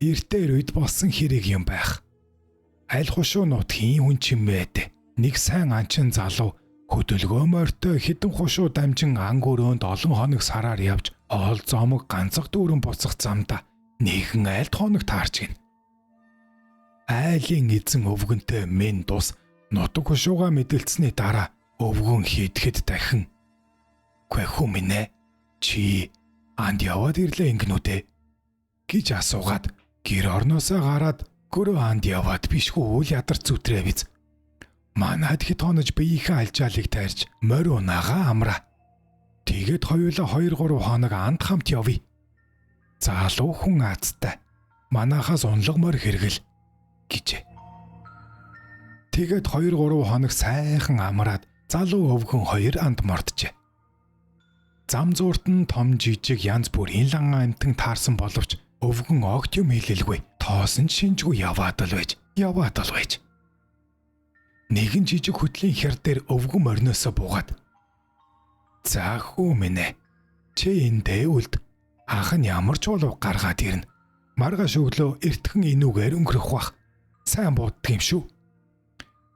Эртээр үед болсон хэрэг юм байх. Аль хушуу нутгийн хүн чимээд нэг сайн анчин залуу хөдөлгөө морьтой хідэн хушуу дамжин ан гөрөөнд олон хоног сараар явж оол зомог ганцах дүүрэн буцах замда нэгэн айлд хоног таарч гин. Айлын эзэн өвгөнтэй мен тус нутаг хушууга мэдэлцсэний дараа өвгөн хийдэхэд дахин "Гүй хүү минь ээ, чи анд яваад ирлээ ингэнүү дээ" гэж асуугаад гэр орноосоо гараад гөрөө анд яваад бишгүй үл ядарч зүтрээ биз. Манайд хэд хонож биеийнхээ алжаалыг тайрч морь унаага амраа. Тэгээд хоёулаа 2 3 хоног анд хамт явъя. Залуу хүн азтай. Манайхаас унлаг морь хэрэгэл гэжээ. Тэгээд 2 3 хоног сайхан амраад залуу өвгөн хоёр анд морджээ. Зам зуурт нь том жижиг янз бүрийн лан амтан таарсан боловч өвгөн огт юм хэлэлгүй. Тоосон шинжгүй яваад л байж, яваад л байж. Нэгэн жижиг хөтлийн хяр дээр өвгөн морноосоо буугаад "За хүү минь ээ. Чи эндээ үлд. Ах нь ямар ч чулуу гаргаад ирнэ. Маргааш өглөө эртхэн энүүгээр өнгөрөх бах. Сайн бууддаг юм шүү.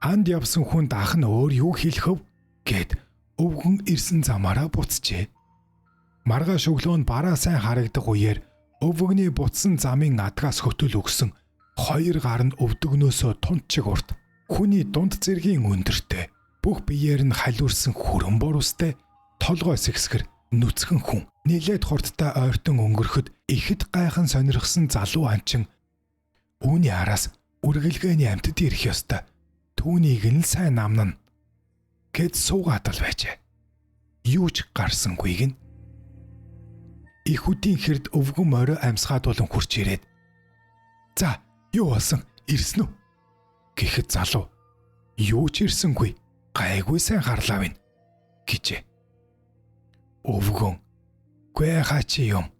Анд явсан хүнд ах нь өөр юу хэлэх вэ?" гэд өвгөн ирсэн замаараа буцжээ. Маргааш өглөө нь бараа сайн харагдах үеэр өвгөний буцсан замын адгаас хөтөл өгсөн хоёр гар нь өвдөгнөөсөө тунд чиг урт хүний дунд зэргийн өндөртэй бүх биеэр нь халиурсан хүрэн борустай толгой сэгсгэр нүцгэн хүн нилээд хурдтай ойртон өнгөрөхөд ихэд гайхан сонирхсан залуу анчин үүний араас үргэлгээний амьтад ирэх ёстой. Түүнийг нь сайн намнана гэд суугаад л байжээ. Юу ч гарсангүйг нь их үдийн хэрд өвгөн морой амьсгаад болон хурч ирээд "За, юу болсон? Ирсэн үү?" гэхэд залуу "Юу ч ирсэнгүй. Гайгүй сайн харлаа вин" гэжээ. Өвгөн "Гүй хаа чи юм.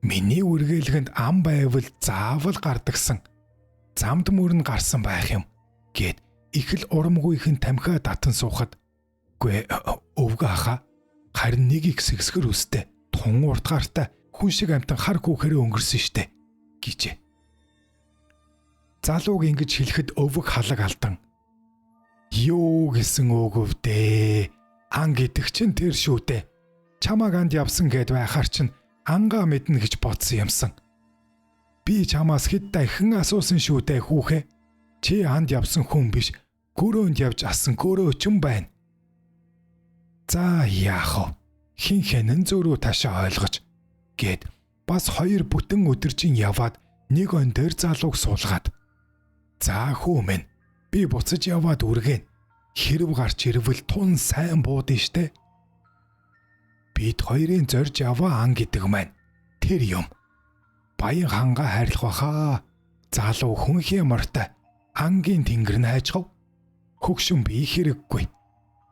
Миний үргэлгэнд ам байвал заавал гардагсан. Замд мөрн гарсан байх юм" гэд их л урамгүйхэн тамхиа татан суухад "Гүй өвгөн ахаа, харин нэг их сэгсгэр үстэй тун урт гартай хүн шиг амтан хар хүүхэрээ өнгөрсөн штэ" гэжээ. Залууг ингэж хэлэхэд өвөг халаг алдан "Юу гэсэн үг өвдөө? Ан гэдэг чинь тэр шүү дээ. Чамааг анд явсан гэд байхаар чинь ангаа мэднэ гэж бодсон юмсан. Би чамаас хэд дахин асуусан шүү дээ хүүхэ. Чи анд явсан хүн биш, гөрөөнд явж асан гөрөөчөн байна. За яах вэ? Хин хэнэн зөрүү таашаа ойлгож" гэд бас хоёр бүтэн өдөржин яваад нэг он дээр залууг суулгаад "За хүү минь, би буцаж яваад үргэн. Хэрв гарч ирвэл тун сайн буудна штэ. Бид хоёрын зорж яваа ан гэдэг маань тэр юм. Баян хангаа хайрлах баха. Залуу хүн хямартай ангийн тэнгэр нь хайжхав. Хөгшин би хэрэггүй.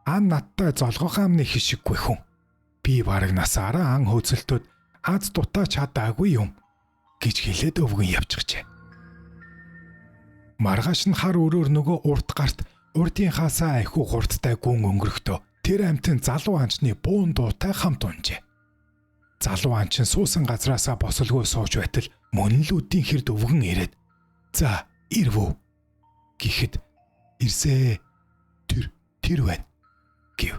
Ан надтай золгох амны хишиггүй хүн. Би бараг насаараа ан хөөцөлтөд аз дутаа чадаагүй юм" гэж хэлээд өвгөн явчихжээ. Маргааш нь хар өрөөр нөгөө урт гарт урдын хаасаа ахиу хурдтай гүн өнгөрөхдөө тэр амтан залуу анчны буун дуутай хамт унжээ. Залуу анчин суусан газраасаа босолгүй сууж байтал мөн л үдийн хэрд өвгөн ирээд "За ирв үү?" гэхэд "Ирсээ. Тэр байна" гэв.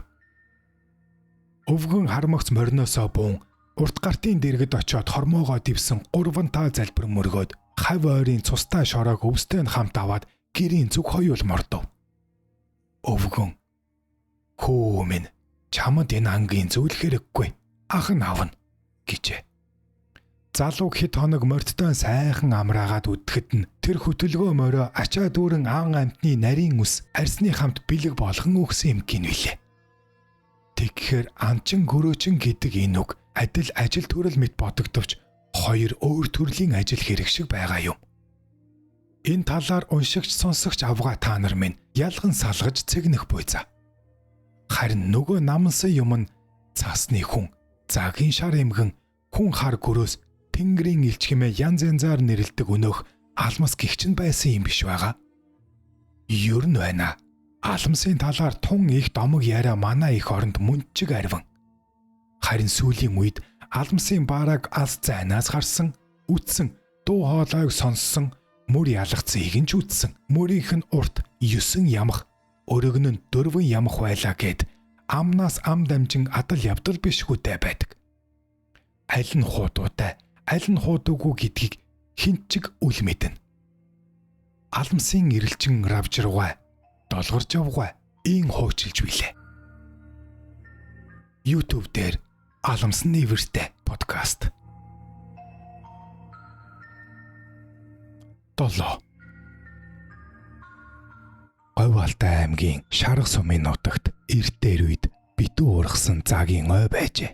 Өвгөн хармагц мориноосоо буун урт гартын дэргэд очиод хормоогоо дэвсэн гурвантаа залбир мөргөөд хав ойрын цустай шороог өвстэй нь хамт аваад гэрийн зүг хоёул мордов. Өвгөн "Хүү минь, чамд энэ ангийн зүйл хэрэггүй. Ах нь авна" гэжээ. Залууг хэд хоног морьдтой сайхан амраагаад үдэхэд нь тэр хөтөлгөө морио ачаа дүүрэн ан амтны нарийн үс арсны хамт бэлэг болгон өгсөн юм гинвэлээ. Тэгэхээр анчин гөрөөчин гэдэг энэ үг адил ажил төрөл мэт бодогдовч хоёр өөр төрлийн ажил хэрэг шиг байгаа юм. Энэ талаар уншигч сонсогч авгаа та нар минь ялган салгаж цэгнэх буйза. Харин нөгөө намансан юм нь цасны хүн, загийн шар эмгэн, хүн хар гөрөөс тэнгэрийн элч хэмээ янз янзаар нэрлэдэг өнөөх алмас гихч нь байсан юм биш байгаа. Ер нь байна. Алмасын талаар тун их домог яриа манай их оронд мөнчиг арван. Харин сүүлийн үед алмасын барааг алс зайнаас харсан, үтсэн, дуу хоолойг сонссон, мөр ялгцыг нь ч үтсэн. Мөрийнх нь урт 9 ямах, өргөн нь 4 ямах байлаа гэд амнаас ам дамжин адал явдал бишгүүтэй байдаг. Аль нь хуудуутай, аль нь хуудуугүй гэдгийг хинчиг үл мэднэ. Алмасын эрэлчин равжиргай, долгорж явгай, ийн хуучилж билээ. YouTube дээр Алмас Нэвэртэй подкаст. 7. Говь Алтай аймгийн Шарга сумын нутагт эрт дээр үед битүү ургасан загийн ой байжээ.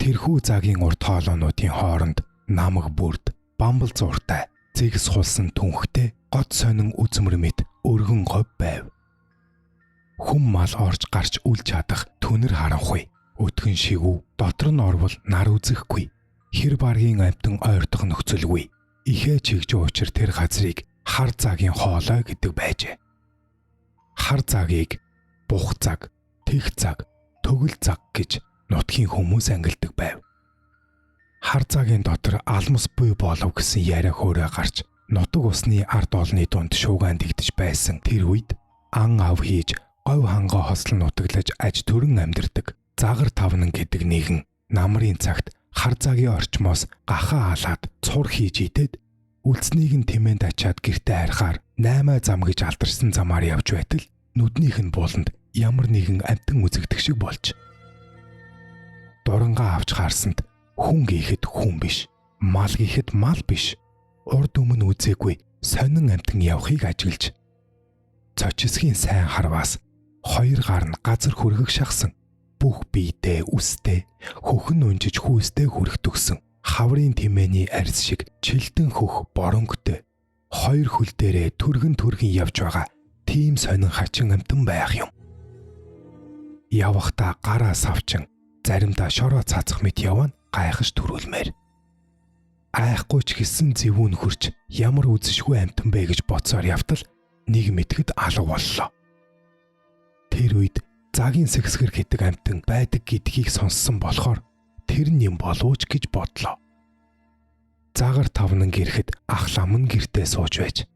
Тэрхүү загийн урт хоолоонуудын хооронд намаг бүрд бамбал зууртай зэгс хулсан түнхтэй гот сонин үзмэр мэт өргөн говь байв. Хүм мал орж гарч үл чадах түнэр харанхуй. Өтгөн шигүү дотор нь орвол нар үзэхгүй. Хэр баргийн амтан ойртох нөхцөлгүй. Ихээ чигж учир тэр газрыг хар цагийн хоолой гэдэг байжээ. Хар цагийг бух цаг, тех цаг, төгөл цаг гэж нутгийн хүмүүс ангилдаг байв. Хар цагийн дотор алмас буй болов гэсэн яриа хөөрэ гарч нутаг усны ард олны дунд шуугаан дэгдэж байсан тэр үед ан ав хийж говь хангаа хослон нутаглаж аж төрөн амьдардаг загар тавнан гэдэг нэгэн намрын цагт хар цагийн орчмоос гахаа алаад цур хийж идээд үлдснийг нь тэмээнд ачаад гэртээ харихаар 8 зам гэж алдарсан замаар явж байтал нүднийх нь бууланд ямар нэгэн амтан үзэгдэх шиг болж дурангаа авч харсанд хүн гэхэд хүн биш, мал гэхэд мал биш, урд өмнө үзээгүй сонин амтан явахыг ажиглаж цочисхийн сайн харваас хоёр гар нь газар хөргөх шахсан, бүх биедээ үстэй хөхөн унжиж хүүстэй хүрэх төгсөн хаврын тэмээний арьс шиг чилдэн хөх боронготой хоёр хөл дээрээ түргэн түргэн явж байгаа тийм сонин хачин амтан байх юм. Явахдаа гараа савчин заримдаа шороо цацах мэт явна гайхаж төрүүлмээр. Айхгүй ч гэсэн зэвүүн хөрч ямар үзэшгүй амтан бэ гэж бодсоор явтал нэг мэтгэд алга боллоо. Тэр үед загийн сэгсгэр гэдэг амтан байдаг гэдгийг сонссон болохоор тэр нь юм болов ч гэж бодлоо. Загар тавнан гэрэхэд ах лам нь гэртээ сууж байж.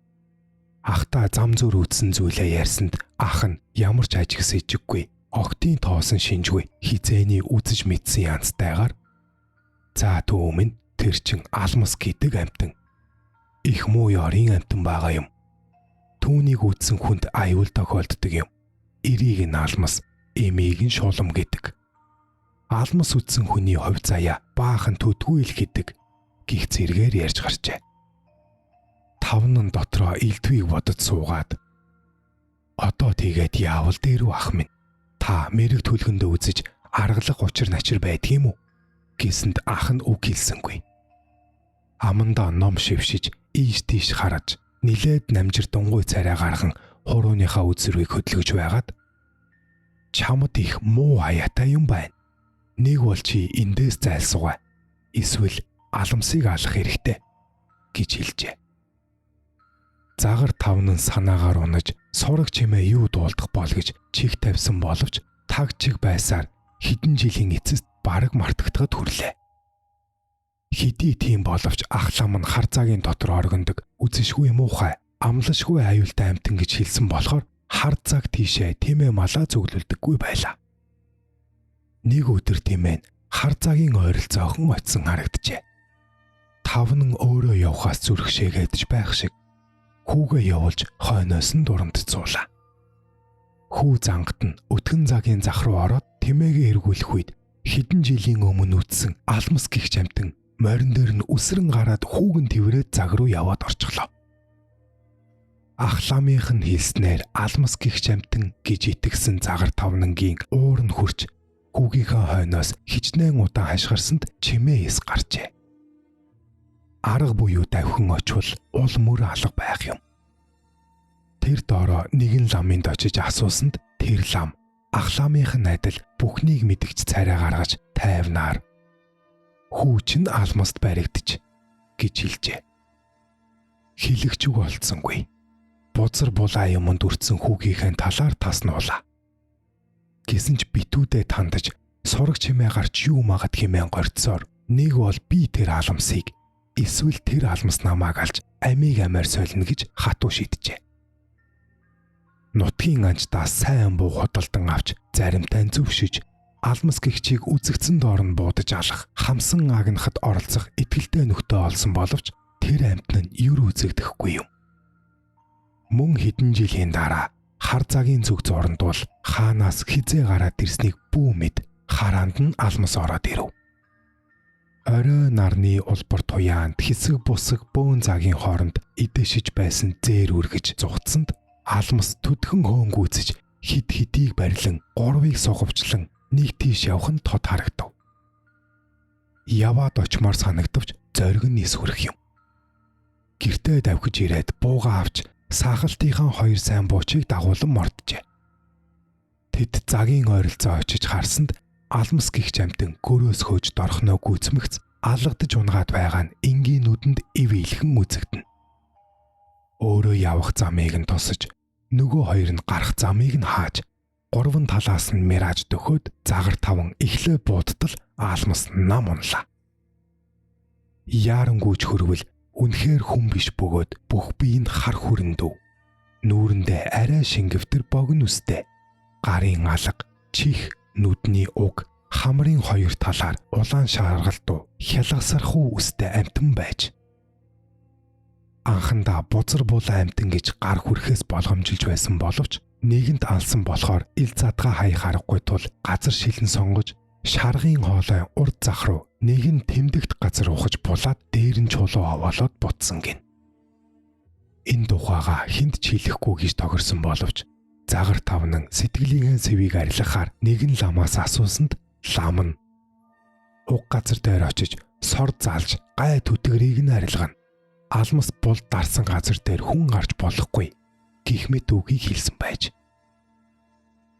Ахтаа зам зүр үтсэн зүйлээ ярьсанд ах нь ямар ч ажиг сэжиггүй, огтын тоосон шинжгүй хизээний үзэж мэдсэн янзтайгаар за түүмэн тэр чин алмас гэдэг амтан. Их муу ёрын амтан байгаа юм. Түүнийг үтсэн хүнд аюул тохиолддог юм. Эрийг нь алмас, эмийг нь шулам гэдэг. Алмас үтсэн хүний хувь заяа баахан төдгүй ил гэдэг гих зэрэгээр ярьж гарчээ. Тавнан дотроо элдвийг бодож суугаад одоо тэгээд яавал дээр үү ах минь, та мэрэг түлхэндээ үзэж аргалах учир начир байдгийм үү гэсэнд ах нь үг хэлсэнгүй. Амандаа ном шившиж ийш тийш хараж нилээд намжир дунгуй царай гарган хурууныхаа үзрийг хөдөлгөж байгаад чамд их муу хаяатай юм байна. Нэг бол чи эндээс зайлсуугаа. Эсвэл аламсыг алах хэрэгтэй гэж хэлжээ. Загар тавнан санаагаар унаж сураг чимээ юу дуулдах бол гэж чих тавьсан боловч таг чиг байсаар хэдэн жилийн эцэст бараг мартагдахад хүрлээ. Хэдий тийм боловч ах лам нь хар цагийн дотор оргиндог үзэшгүй муухай, амлашгүй аюултай амтан гэж хэлсэн болохоор хар цаг тийшээ тэмээ малаа зөвлөлдөггүй байлаа. Нэг өдөр Тэмээ хар цагийн ойролцоохон очисон харагджээ. Тавнан өөрөө явхаас зүрх шээгээдж байх шиг хүүгээ явуулж хойноос нь дурамдцуулаа. Хүү зангат нь өтгөн цагийн зах руу ороод Тэмээгээ эргүүлэх үед хэдэн жилийн өмнө үтсэн алмас гихч амтан морин дээр нь үсрэн гараад хүүгэн тэрврээд цаг руу яваад орчихлоо. Ах ламынх нь хэлснээр алмас гихч амтан гэж итгэсэн загар тавнангийн уур нь хурч хүүгийнхээ хойноос хичнээн удаан хашгирсанд чимээ эс гарчээ. Арга буюу давхин очвол ул мөр алга байх юм. Тэр доороо нэгэн ламынд очиж асуусанд тэр лам ах ламынх нь адил бүхнийг мэдгч царай гаргаж тайвнаар хүү чинь алмаст баригдаж гэж хэлжээ. Хэлэгч үг олдсонгүй. Бузар булаа юмд өртсөн хүүгийнхээ талаар таснуулаа. Гэсэн ч битүүдээ тандаж сураг чимээ гарч юу магад хэмээн горьдсоор нэг бол би тэр аламсыг эсвэл тэр алмас намааг алж амийг амиар солино гэж хатуу шийджээ. Нутгийн анждаас сайн буу худалдан авч заримтай зөвшөж алмас гихчийг үзэгдсэн доор нь буудаж алах хамсан агнахад оролцох итгэлтэй нөхдөө олсон боловч тэр амьтан нь юр үзэгдэхгүй юм. Мөн хэдэн жилийн дараа хар цагийн зүг зурандуул хаанаас хизээ гараад ирснийг бүү мэд хараанд нь алмас ороод ирэв. Орой нарны улбар туяанд хэсэг бусаг бөөн цагийн хооронд идэшиж байсан зээр үргэж зугтсанд алмас төдхөн хөөнгүүцэж хид хидийг барилан гурвыг суговчлан нэг тийш явах нь тод харагдав. Яваад очмоор санагдавч зориг нь эсвэрх юм. Гэртээ давхиж ирээд буугаа авч саахалтынхаа хоёр сайн буучийг дагуулan морджээ. Тэд загийн ойролцоо очиж харсанд алмас гихч амтан гөрөөс хөөж дорхноо гүйцмэгц алгадаж унгаад байгаа нь энгийн нүдэнд ив илхэн үзэгдэнэ. Өөрөө явах замыг нь тусаж нөгөө хоёр нь гарах замыг нь хааж гурван талаас нь мираж дөхөөд загар таван эхлээ буудтал алмас нам унлаа. Яарангүйч хөрвөл үнэхээр хүн биш бөгөөд бүх бие нь хар хүрэндв. Нүүрэндээ арай шингэвтер богино үстэй. Гарын алга, чих, нүдний уг, хамрын хоёр талаар улаан шаргалтуу хялгасархуу үстэй амтан байж. Анхандаа бузар булаа амтан гэж гар хүрхээс болгоомжилж байсан боловч нэгэнт алсан болохоор ил задгаа хаях аргагүй тул газар шилэн сонгож шаргын хоолой урд зах руу нэгэн тэмдэгт газар ухаж булаад дээр нь чулуу овоолоод бутсан гин. Энэ тухайга хүнд ч хэлэхгүй гэж тохирсон боловч загар тавнан сэтгэлийн сэвийг арилгахаар нэгэн ламаас асуусанд лам нь уг газар дээр очиж сор залж гай түтгэрийг нь арилгана. Алмас бул дарсан газар дээр хүн гарч болохгүй гих мэт үгийг хэлсэн байж.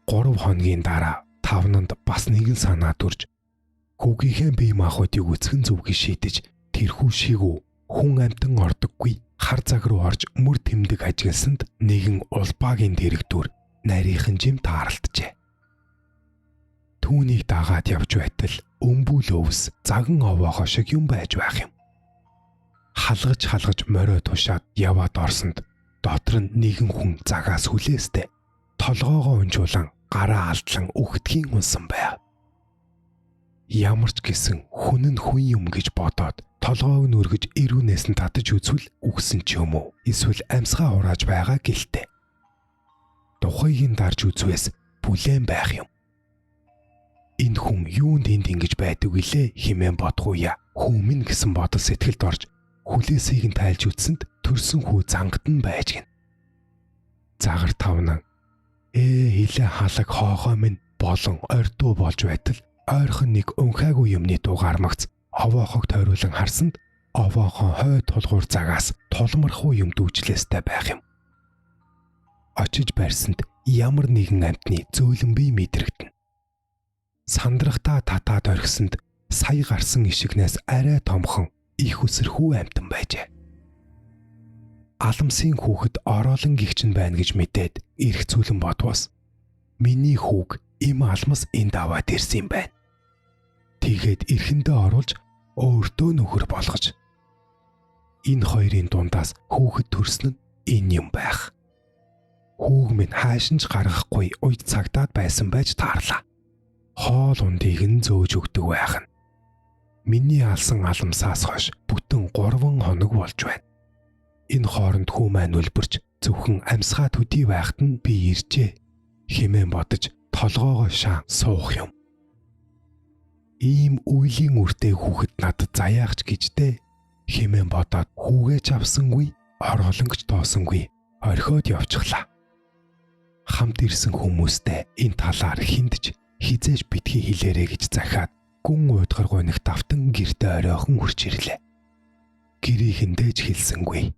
3 хоногийн дараа тавнанд бас нэгэн санаа төрж хүүгийнхээ бие махбодыг үцхэн зүв гэж шийдэж тэрхүү шигүү хүн амьтан ордоггүй хар цаг руу орж мөр тэмдэг ажигласанд нэгэн улбаагийн дэрэгдүр нарийнхан жим тааралджээ. Түүнийг дагаад явж байтал өмбүүл өвс заган овоохоо шиг юм байж байх юм. Халгаж халгаж морио тушаад яваад орсонд дотор нь нэгэн хүн загаас хүлээстэй толгоогоо унжуулан гараа алдлан үхтгийн унсан байв. Ямар ч гэсэн хүн нь хүн юм гэж бодоод толгойг нь өргөж эрүүнээс нь татаж үзвэл үхсэн ч юм уу эсвэл амьсгаа хурааж байгаа гэлтэй. Тухайг нь дарж үзвээс бүлээн байх юм. Энэ хүн юунд энд ингэж байдаг вүлээ хэмээн бодох уя хүмүүн гэсэн бодол сэтгэлд орж хүлээсийг нь тайлж үтсэнд төрсөн хүү зангад нь байж гин. Загар тавнан хилээ халаг хоогоо минь болон ордуу болж байтал ойрхон нэг унхаагүй юмны дуугаар магц овоохог тойруулан харсанд овоохон хой тулгуур загаас тулмархуу юм дүүжлээстэй байх юм. Очиж барьсанд ямар нэгэн амьтны зөөлөн бие мэдрэгдэнэ. Сандрахтаа татаад орхисонд сая гарсан ишигнээс арай томхон их үсэрхүү амьтан байжээ. Аламсын хүүхэд ороолон гихч нь байна гэж мэдээд эрх зүүлэн бодвоос миний хүүг им алмас энд аваад ирсэн юм байна. Тэгээд эрхэндээ оруулж өөртөө нөхөр болгож энэ хоёрын дундаас хүүхэд төрсөн нь энэ юм байх. Хүүг минь хаашин ч гаргахгүй уйд цагтаад байсан байж таарлаа. хоол ундыг нь зөөж өгдөг байх нь. Миний алсан аламсаас хойш бүтэн 3 хоног болж байна. Энэ хооронд хүү маань үлбэрч зөвхөн амьсгаа төдий байхад нь би иржээ хэмээн бодож толгоогоо шаан суух юм. Ийм үеийн үртэй хүүхэд надад заяахч гэжтэй хэмээн бодоод хүүгээ ч авсангүй, ороолонгч тоосонгүй орхиод явчихлаа. Хамт ирсэн хүмүүстэй энэ талаар хиндж хизээж битгий хэлээрэ гэж захиад гүн уйдгар гунигт автан гэртээ оройхон хүрч ирлээ. Гэрийнхэндээ ч хэлсэнгүй.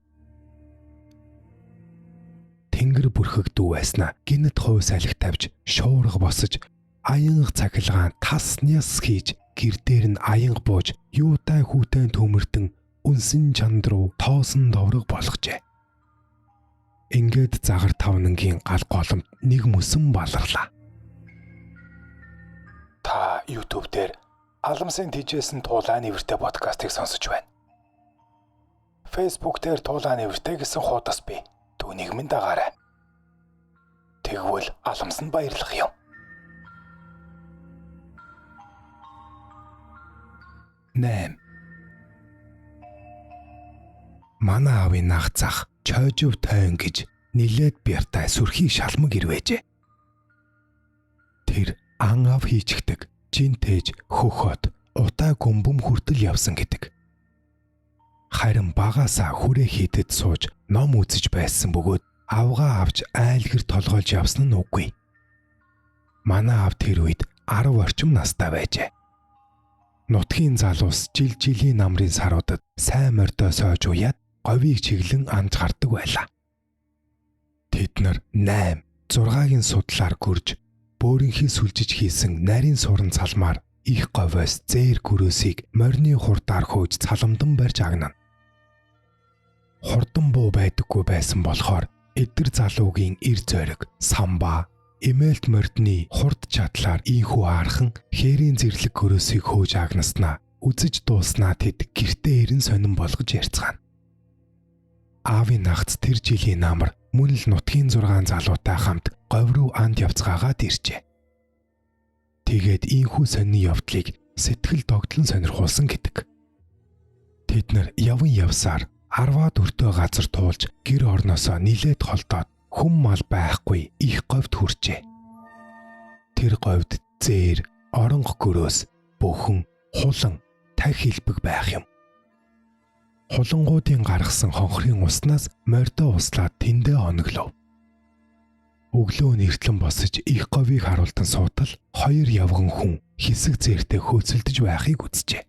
Тэнгэр бүрхэгдүү байснаа гинэт хувь салхи тавьж шуурга босож аянга цахилгаан тас няс хийж гэр дээр нь аянга бууж юутай хүүтэй төмөрдөн үнсэн чанд руу тоосон доврог болгожээ. Ингээд загар тавнангийн гал голомт нэг мөсөн баларлаа. Та YouTube дээр Аламсын тэжээсэн туулаа нэртэй подкастыг сонсож байна. Facebook дээр туулаа нэртэй гэсэн хуудас бий. Түүнийг минь дагаарай. Тэгвэл аламс нь баярлах юм. 8. Манай аавын наг зах чойжов тойн гэж нилээд бяртай сүрхий шалмаг ирвэжээ. Тэр ан ав хийчихдэг, жин тээж хөхөт утаа гүмбэм хүртэл явсан гэдэг. Харин багаасаа хүрээ хийдэд сууж ном үзэж байсан бөгөөд авгаа авч айлгэр толгойлж явсан нь үгүй. Манай аав тэр үед 10 орчим настай байжээ. Нутгийн залуус жил жилийн намрын саруудад сайн мордоо сойж уяад говийг чиглэн анж гардаг байлаа. Тэд нар 8, 6-гийн судлаар гүрж бөөрийнхий сүлжиж хийсэн нарийн суран цалмаар их говьоос зээр гөрөөсийг морины хурдаар хөөж цаламдан барьж агнана. Хурдан буу байдаггүй байсан болохоор эдгэр залуугийн эр зориг, самбаа, эмээлт мордны хурд чадлаар ийхүү аархан хээрийн зэрлэг гөрөөсийг хөөж агнаснаа үзэж дууснаа тэд гэртээ эрен сонин болгож ярьцгаана. Аавын нагц тэр жилийн намар мөн л нутгийн 6 залуутай хамт говь руу анд явцгаагаад иржээ. Тэгээд ийхүү сонины явдлыг сэтгэл догтлон сонирхуулсан гэдэг. Тэд нар яван явсаар 10-аад өртөө газар туулж гэр орноосоо нилээд холдоод хүм мал байхгүй их говьд хүрчээ. Тэр говьд зээр, оронго гөрөөс, бөхөн, хулан, тах хилбэг байх юм. Хулангуудын гаргасан хонхрын уснаас мордоо услаад тэндээ оноглов. Өглөө нь эртлэн босож их говийг харуултан суутал хоёр явган хүн хэсэг зээртэй хөөцөлдөж байхыг үзжээ.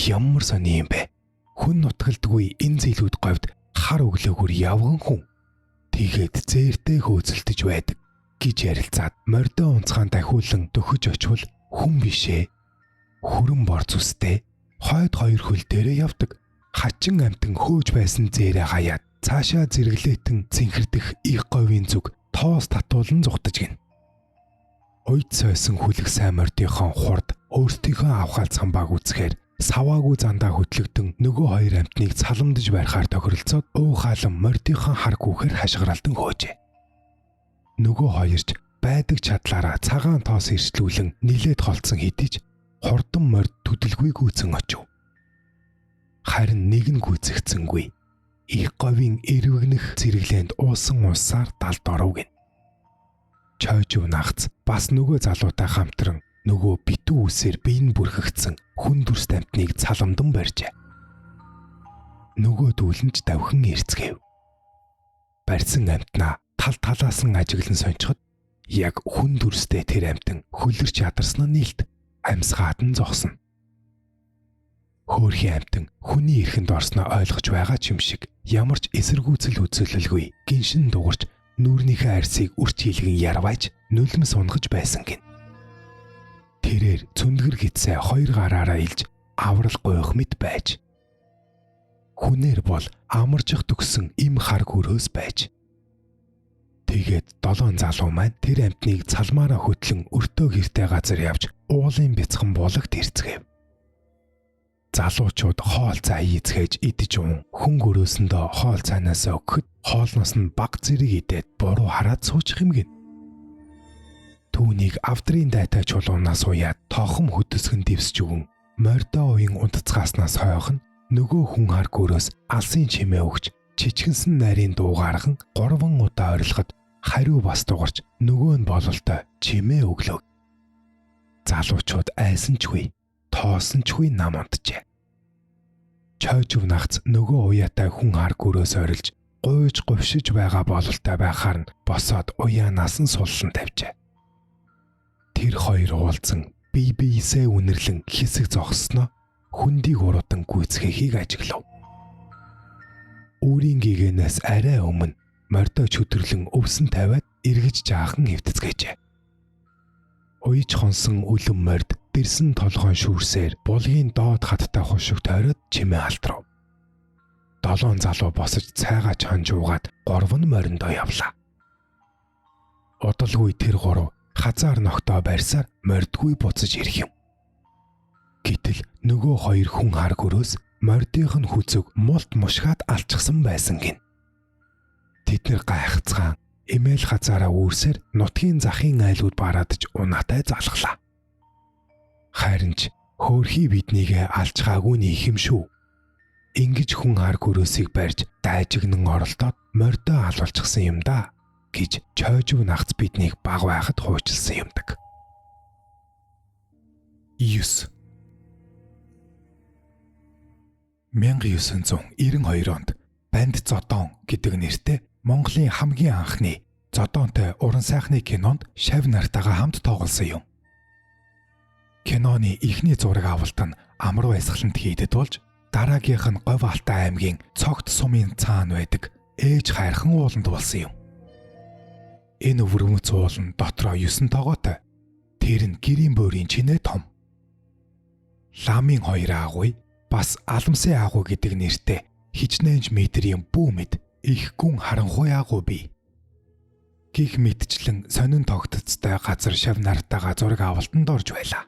Ямар сони юм бэ? Хүн нутгалдгүй энэ зээлүүд говьд хар өглөөгөр явган хүн тэгээд зээртэй хөөцөлдөж байдаг гэж ярилцаад мордоо унцгаан дахиулан дөхөж очвол хүн бишээ. Хүрэн бор зүстэй хойд хоёр хөл дээрээ явдаг. Хачин амтан хөөж байсан зээрээ хаяад цаашаа зэрэглээтэн цэнхэрдэх их говийн зүг тоос татуулан зугтаж гин. Уйд сойсон хүлэг сайн мордынхон хурд өөрсдийнхөө авхаал самбааг үзэхээр саваагүй зандаа хөдлөгдөн нөгөө хоёр амтныг цаламдаж барихаар тохиролцоод уу хаалан мордынхон хар гүхээр хашгиралдан хөөжээ. Нөгөө хоёрч байдаг чадлаараа цагаан тоос ирчлүүлэн нилээд холдсон хэдий ч хурдан морд төдөлгүй гүйцэн очив. Харин нэг нь гүйцэгдсэнгүй. Их говийн эрвэгнэх зэрэглээнд уусан усаар далд оров гин. Чойжов нагц бас нөгөө залуутай хамтран нөгөө битүү үсээр бие нь бүрхэгдсэн хүн дүрс амтныг цаламдан барьжээ. Нөгөө дүүлэнч давхин эрцгээв. Барьсан амтнаа тал талаас нь ажиглан сончход яг хүн дүрстэй тэр амтан хөлөрч ядарсан нь нийлт амьсгаад нь зогсно. Хөөрхий амтан хүний эрхэнд орсноо ойлгож байгаа ч юм шиг ямар ч эсэргүүцэл үзүүлэлгүй гиншин дугарч нүүрнийхээ арсыг үрч хийлгэн ярвааж нулимс унгаж байсан гин. Тэрээр цөндгөр гидсээ хоёр гараараа илж аврал гуйх мэт байж. Хүнээр бол амаржих төгсөн им хар гөрөөс байж. Тэгээд 7 залуу маань тэр амтныг цалмаараа хөтлөн өртөө гэртэй газар явж уулын бяцхан булагт ирцгээв. Залуучууд хоол цай ийцгээж идэж уун хүн гөрөөсөндөө хоол цайнаас өгөхөд хоолноос нь баг зэрэг идээд буруу хараад суучих юм гин. Түүнийг авдрын дайтай чулуунаас уяад тоохом хөдөсгөн дэвсэж өгөн мордоо уян унтцгааснаас хойхон нөгөө хүн хар гөрөөс алсын чимээ өгч чичгэнсэн нарийн дуугархан 3 удаа орилоход хариу бас дугарч нөгөө нь бололтой чимээ өглөө. Залуучууд айсан ч үгүй, тоосон ч үгүй нам унтжээ. Чойжв нагц нөгөө уяатай хүн хар гөрөөс орилж гуйж говшиж байгаа бололтой байхаар нь босоод уяанаас нь суллан тавьжээ. Тэр хоёр уулзан бие биесээ үнэрлэн хэсэг зогссноо хөндийг уруудан гүйцэхийг ажиглав. Үүрийн гэгээнээс арай өмнө мордоо чөтөрлөн өвсөн тавиад эргэж жаахан хэвтцгээжээ. Уйж хонсон үлэм морд дэрсэн толгойн шүүрсээр булгийн доод хаттай хушиг тойроод чимээ алдрав. 7 залуу босож цайгаа чанж уугаад 3 нь мориндоо явлаа. Удалгүй тэр 3 хазаар ногтоо барьсаар мордгүй буцаж ирэх юм. Гэтэл нөгөө хоёр хүн хар гөрөөс мордынх нь хүзүүг мулт мушгаад алчихсан байсан гин. Тэд нэр гайхацгаан эмээл хазаараа үүрсээр нутгийн захын айлууд бараадаж унаатай залхлаа. Харин ч хөөрхий биднийгээ алчгаагүй нөх юм шүү. Ингэж хүн хар гөрөөсийг барьж дайжигнан оролдоод мордоо алуулчихсан юм да гэж чойжв нагц биднийг баг байхад хуучилсан юмдаг. 9. 1992 онд Банд Зодон гэдэг нэртэй Монголын хамгийн анхны зодоонтой уран сайхны кинонд шав нартайгаа хамт тоглосон юм. Киноны эхний зураг авалт нь Амруу баясгалант хийдэд болж дараагийнх нь Говь Алтай аймгийн Цогт сумын цаана байдаг ээж хайрхан ууланд болсон юм. Энэ өвөрмөц уул нь дотроо 9 тогоотой. Тэр нь гэрийн бөөрийн чинээ том. Ламын хоёр агуй бас Аламсын агуй гэдэг нэртэй хичнээн метрийн бүү мэд их гүн харанхуй агуй бий. Гих мэтчлэн сонин тогтцтой газар шав нартайгаа зураг авалтанд орж байлаа.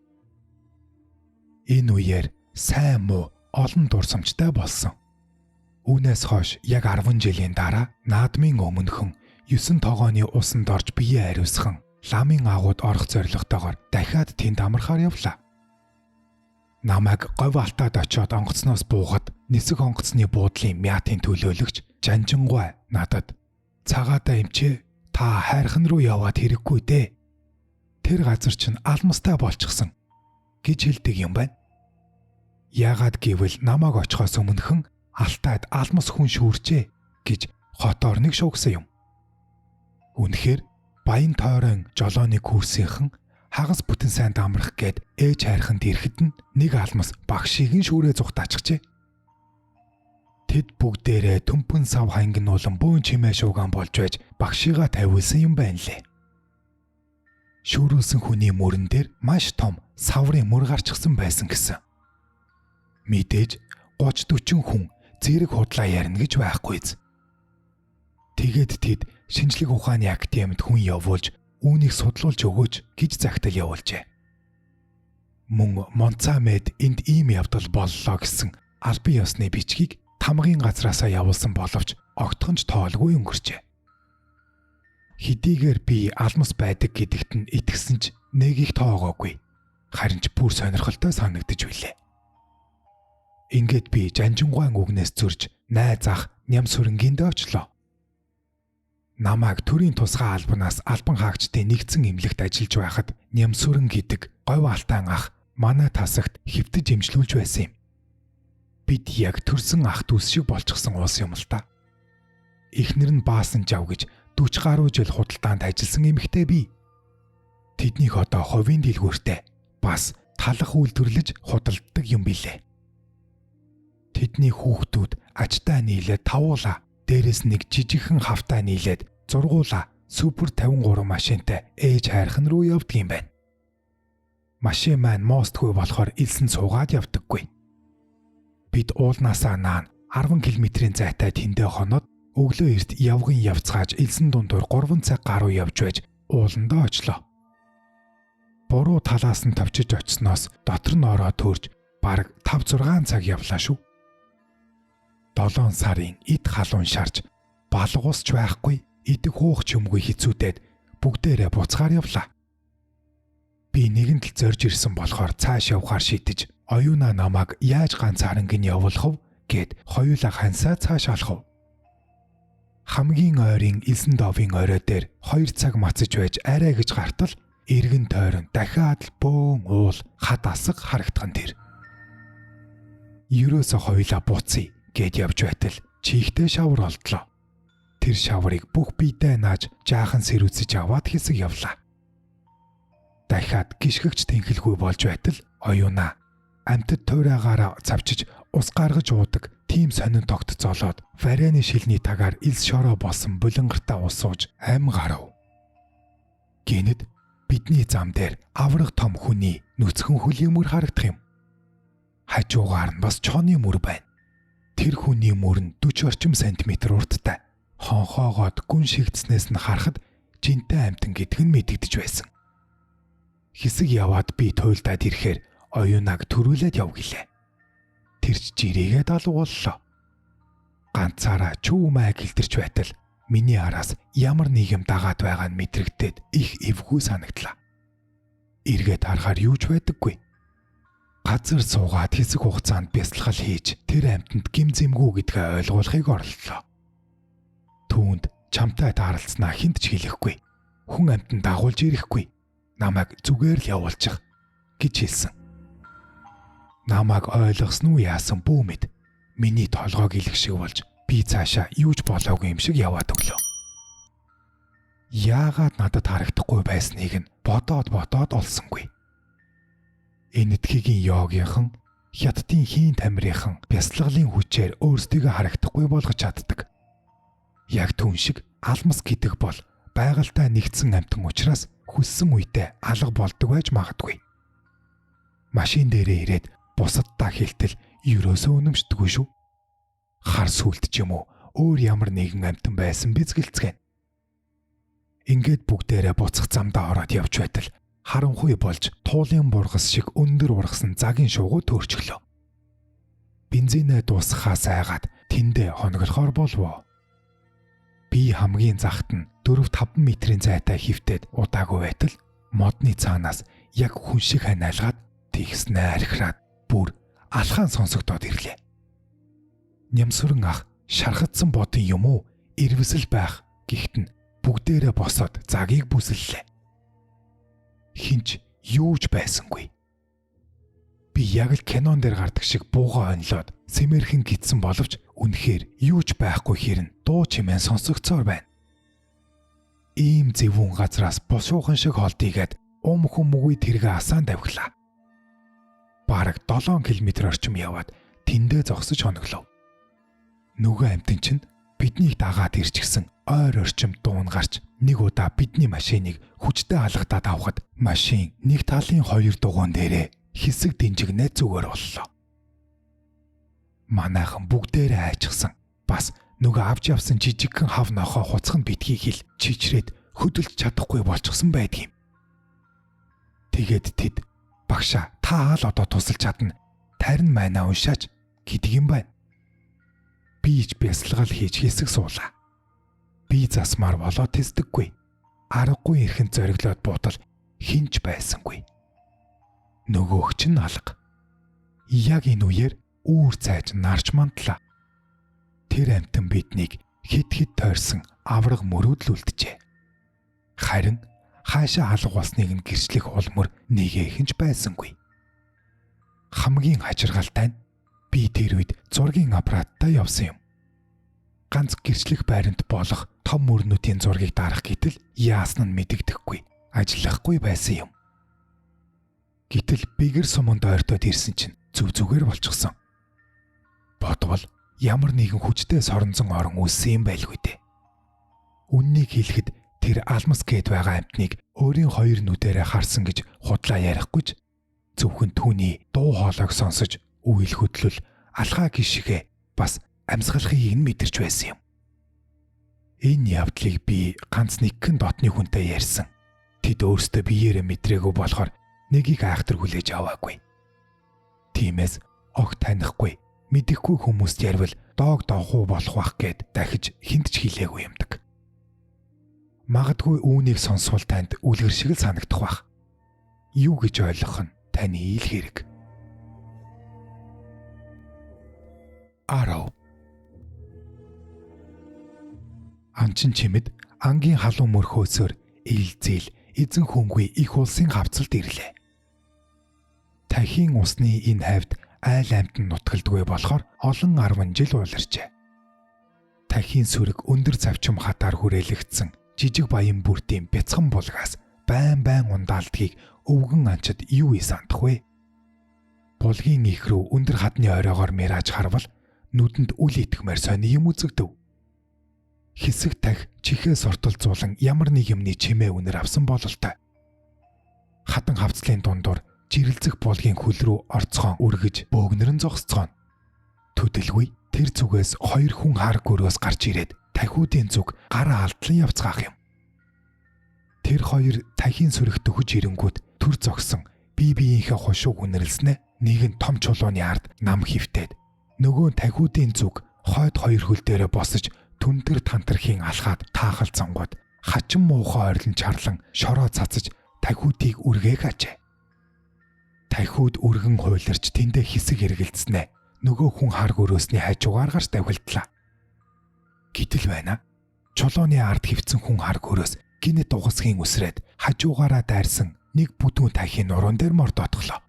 Энэ үеэр сайн муу олон дурсамжтай болсон. Үүнээс хойш яг 10 жилийн дараа наадмын өмнөхөн 9 тогооны усанд орж биеэ ариусхан ламын агууд орох зорилготойгоор дахиад тэнд амархаар явлаа. Намайг Говь Алтаад очиод онгоцноос буухад нисэх онгоцны буудлын мятын төлөөлөгч Жанжингуй надад "Цагаатаа эмчээ, та хайрхан руу яваад хэрэггүй дээ. Тэр газар чинь алмастай болчихсон" гэж хэлдэг юм байна. Яагаад гэвэл намайг очихоос өмнөхөн Алтайд алмас хүн шүүрчээ гэж хот орныг шуугсан юм. Үнэхээр Баян тойрон жолооны курсийнхэн хагас бүтэн сайнд амрах гээд ээж хайрханд ирэхэд нь нэг алмас багшийг нь шүүрээ зүхтаачихжээ. Тэд бүгдээрээ төмпөн сав хангинуулан бөөн чимээ шуугаан болж байж багшигаа тавиулсан юм байна лээ. Шүүрүүлсэн хүний мөрөн дээр маш том саврын мөр гарчихсан байсан гэсэн. Мэдээж 30 40 хүн зэрэг худлаа ярина гэж байхгүйз. Тэгээд тэд шинжлэх ухааны академид хүн явуулж үүнийг судлуулж өгөөч гэж захидал явуулжээ. Мөн Монцамед энд ийм явдал боллоо гэсэн албан ёсны бичгийг тамгын газраасаа явуулсан боловч огтхон ч тоолгүй өнгөрчээ. Хэдийгээр би алмас байдаг гэдэгт нь итгэсэн ч нэг их тоогоогүй. Харин ч бүр сонирхолтой санагдаж билээ. Ингээд би Жанжингуайн үгнээс зөрж найз ах Нямсүрэнгийн очлоо. Намайг төрийн тусгай албанаас албан хаагчдын нэгдсэн эмнэлэгт ажиллаж байхад Нямсүрэн гэдэг Говь Алтайн ах манай тасагт хэвтэж эмчлүүлж байсан юм. Бид яг төрсөн ах дүүс шиг болчихсон улс юм л та. Эхнэр нь баасан жав гэж 40 гаруй жил худалдаанд ажилласан эмэгтэй бий. Тэднийх одоо хувийн дэлгүүртэй бас талах үйлдвэрлэж худалддаг юм билээ. Тэдний хүүхдүүд ажтай нийлээд тавуулаа. Дээрээс нэг жижигхэн хавтаа нийлээд зургуулаа супер 53 машинтай ээж хайрхан руу явдаг юм байна. Машин маань мостгүй болохоор элсэн суугаад явдаггүй. Бид уулнаасаа наан 10 км-ийн зайтай тэндээ хоноод өглөө эрт явган явцгааж элсэн дундуур 3 цаг гаруй явж байж ууландаа очлоо. Буруу талаас нь товчиж очсноос дотор нь ороод төрж бараг 5 6 цаг явлаа шүү. 7 сарын эд халуун шарж балгуусч байхгүй идэх уух ч юмгүй хэцүүдэд бүгдээрээ буцгаар явлаа. Би нэгэн тал зорж ирсэн болохоор цааш явахаар шийдэж, оюунаа намайг яаж ганцаарнг нь явуулах вэ гэд хоёулаа хансаа цааш алхав. Хамгийн ойрын элсэн довын орой дээр 2 цаг мацаж байж арай гэж гартал эргэн тойрон дахиад л бөөн уул хад асга харагдхан тэр. Ерөөсө хоёулаа буцъя гэд явж байтал чихтэй шавар олдлоо. Тэр шаврыг бүх биедээ нааж жаахан сэрүүцэж аваад хэсэг явлаа. Дахиад гიშгэгч тэнхэлгүй болж байтал оюунаа амьтад туйраагаараа цавчиж ус гаргаж уудаг тийм сонин тогт золоод варяны шилний тагаар элс шороо болсон булангартаа ус сууж ам гарав. Гэнэт бидний зам дээр авраг том хүний нүцгэн хөлийн мөр харагдах юм. Хажуугаар нь бас чооны мөр байна. Тэр хүний мөр нь 40 орчим сантиметр урттай. Хонхоогоод гүн шигдснээс нь харахад жинтэй амьтан гэдэг нь мэдэгдэж байсан. Хэсэг яваад би туйлдаад ирэхээр оюунаг төрүүлээд яв гэлээ. Тэр ч жирийгээ далуугаллаа. Ганцаараа чүү май гэлдэрч байтал миний араас ямар нэг юм дагаад байгаа нь мэдрэгдээд их эвгүй санагдлаа. Эргээд харахаар юу ч байдаггүй. Газар суугаад хэсэг хугацаанд бясалгал хийж тэр амьтанд гим зэмгүй гэдгээ ойлгуулахыг оролдлоо. Түүнд чамтай тааралцсанаа хүнд ч хэлэхгүй. Хүн амьтан дагуулж ирэхгүй. Намайг зүгээр л явуулчих гэж хэлсэн. Намайг ойлгосон уу яасан бүү мэд. Миний толгойг илэх шиг болж би цаашаа юу ч болоогүй юм шиг яваад өглөө. Яагаад надад харагдахгүй байсныг нь бодоод бодоод олсонгүй. Энэтхэгийн йогийнхан хятадын хийн тамирынхан бясалгалын хүчээр өөрсдийгөө харагдахгүй болгож чаддаг. Яг түн шиг алмас гэдэг бол байгальтай нэгдсэн амьтан учраас хүссэн үедээ алга болдог байж магадгүй. Машин дээрээ ирээд бусаддаа хэлтэл ерөөсөө үнэмшдэггүй шүү. Хар сүлд ч юм уу өөр ямар нэгэн амьтан байсан биз гэлцгэн. Ингээд бүгдээрээ буцах замдаа ороод явж байтал харанхуй болж туулын бургас шиг өндөр ургасан загийн шуугуу төөрчлөө. Бензинээ дуусгахаас айгаад тэндээ хоноглохоор болвоо. Би хамгийн захт нь 4-5 метрийн зайтай хөвтөд удаагүй байтал модны цаанаас яг хүн шиг ханиалгаад тэгснээ архираад бүр алхаан сонсогдоод ирлээ. Нямсүрэн ах шархадсан бодын юм уу ирвэсэл байх гихт нь бүгдээрээ босоод загийг бүсэллээ. Хинч юу ч байсангүй. Би яг л кинон дээр гардаг шиг буугаа онилоод сэмэрхэн гитсэн боловч үнэхээр юу ч байхгүй хэрн дуу чимээ сонсогдсоор байна. Ийм зэвүүн газраас бушуухан шиг холдийгээд ум хүмүүгүй тэргээ асаан давхилаа. Бараг 7 км орчим яваад тэндээ зогсож хоноглов. Нөгөө амьтан чинь биднийг дагаад ирчихсэн ойр орчим дуун гарч нэг удаа бидний машиныг хүчтэй алгадаад авахад машин нэг талын 2 дугуйн дээрээ хэсэг дэнжигнээ зүгээр боллоо. Манайхан бүгдээрээ айчихсан. Бас нөгөө авч явсан жижигхэн хав нохоо хуцах нь битгий хэл чичрээд хөдөлж чадахгүй болчихсон байдгийм. Тэгээд тэд багшаа та аал одоо тусалж чадна. Тарин майнаа уншаач гэдэг юм байна. Би ч бясалгал хийж хэсэг суулаа. Би засмаар болоо тэсдэггүй. Аргагүй эрхэн зориглоод буутал хинч байсангүй. Нөгөөх чинь алга. Яг энэ үеэр үүр цайж нарч мантлаа. Тэр амьтан биднийг хит хит тойрсон авраг мөрөөдлүүлджээ. Харин хаашаа алга болсныг нь гэрчлэх улмөр нэгэхэн ч байсангүй. Хамгийн хачиргалтай нь би тэр үед зургийн аппараттай явсан юм. Ганц гэрчлэх байранд болох том мөрнүүдийн зургийг дарах гэтэл яасан нь мэдэгдэхгүй, ажиллахгүй байсан юм. Гэтэл бэгэр суманд ойртоод ирсэн чинь зүв зүгээр болчихсон. Бодвол ямар нэгэн хүчтэй соронзон орон үүссэн юм байлгүй дээ. Үннийг хэлэхэд тэр алмас гээд байгаа амьтныг өөрийн хоёр нүдээрээ харсан гэж худлаа ярихгүй ч зөвхөн түүний дуу хоолойг сонсож үйл хөдлөл алхаа гიშгэ бас амьсгалахыг нь мэдэрч байсан юм. Энэ явдлыг би ганц нэгхэн дотны хүнтэй ярьсан. Тэд өөрсдөө биеэрээ мэдрээгүй болохоор нэгийг айхтар хүлээж аваагүй. Тиймээс огт танихгүй, мэдэхгүй хүмүүст ярил доог доохуу болох байх гэд дахиж хүнд ч хэлээгүй юмдаг. Магадгүй үүнийг сонсвол танд үлгэр шиг л санагдах байх. юу гэж ойлгох нь таны ил хэрэг. 10. Анчин чимэд ангийн халуун мөрхөөсөөр ил зэл эзэн хүнгүй их улсын хавцалд ирлээ. Тахийн усны энэ хавьд айл амьтан нутгалдгүй болохоор олон 10 жил улирчээ. Тахийн сүрэг өндөр завчим хатаар хүрээлэгдсэн жижиг баян бүртийн бяцхан булгаас байн байн ундаалдгийг өвгөн анчид юу и сандах вэ? Булгийн их рүү өндөр хадны оройгоор мирааж харвал нүдэнд үл итгэмээр сони юм үзэгдэв. Хэсэг тах чихээ сортолцуулан ямар нэг юмны чимээ үнэр авсан бололтой. Хатан хавцлын дундуур жирэлзэх булгийн хөл рүү орцгоон өргөж бөөгнөрөн зогсцгооно. Төдөлгүй тэр зүгээс хоёр хүн хар гөрөөс гарч ирээд тахиудын зүг гараа алдлан явцгаах юм. Тэр хоёр тахийн сүрэх дөхөж ирэнгүүт төр зогсон бие биеийнхээ хушууг үнэрлснэ нэг нь том чулууны ард нам хөвтөөд нөгөө нь тахиудын зүг хойд хоёр хөл дээрээ босож түндэр тантархийн алхаад таахалцангууд хачин муухай ойрлон чарлан шороо цацаж тахиудыг үргээх ажээ. Тахиуд өргөн хуйларч тэндээ хэсэг эргэлдснэ нөгөө хүн хар гөрөөсний хажуугаар гарч давхилдлаа. Гэтэл байна. Чулууны ард хөвцөн хүн хар гөрөөс гинэт угсхийн үсрээд хажуугаараа дайрсан нэг бүдүүн тахийн нуруунд дээр мордоотглоо.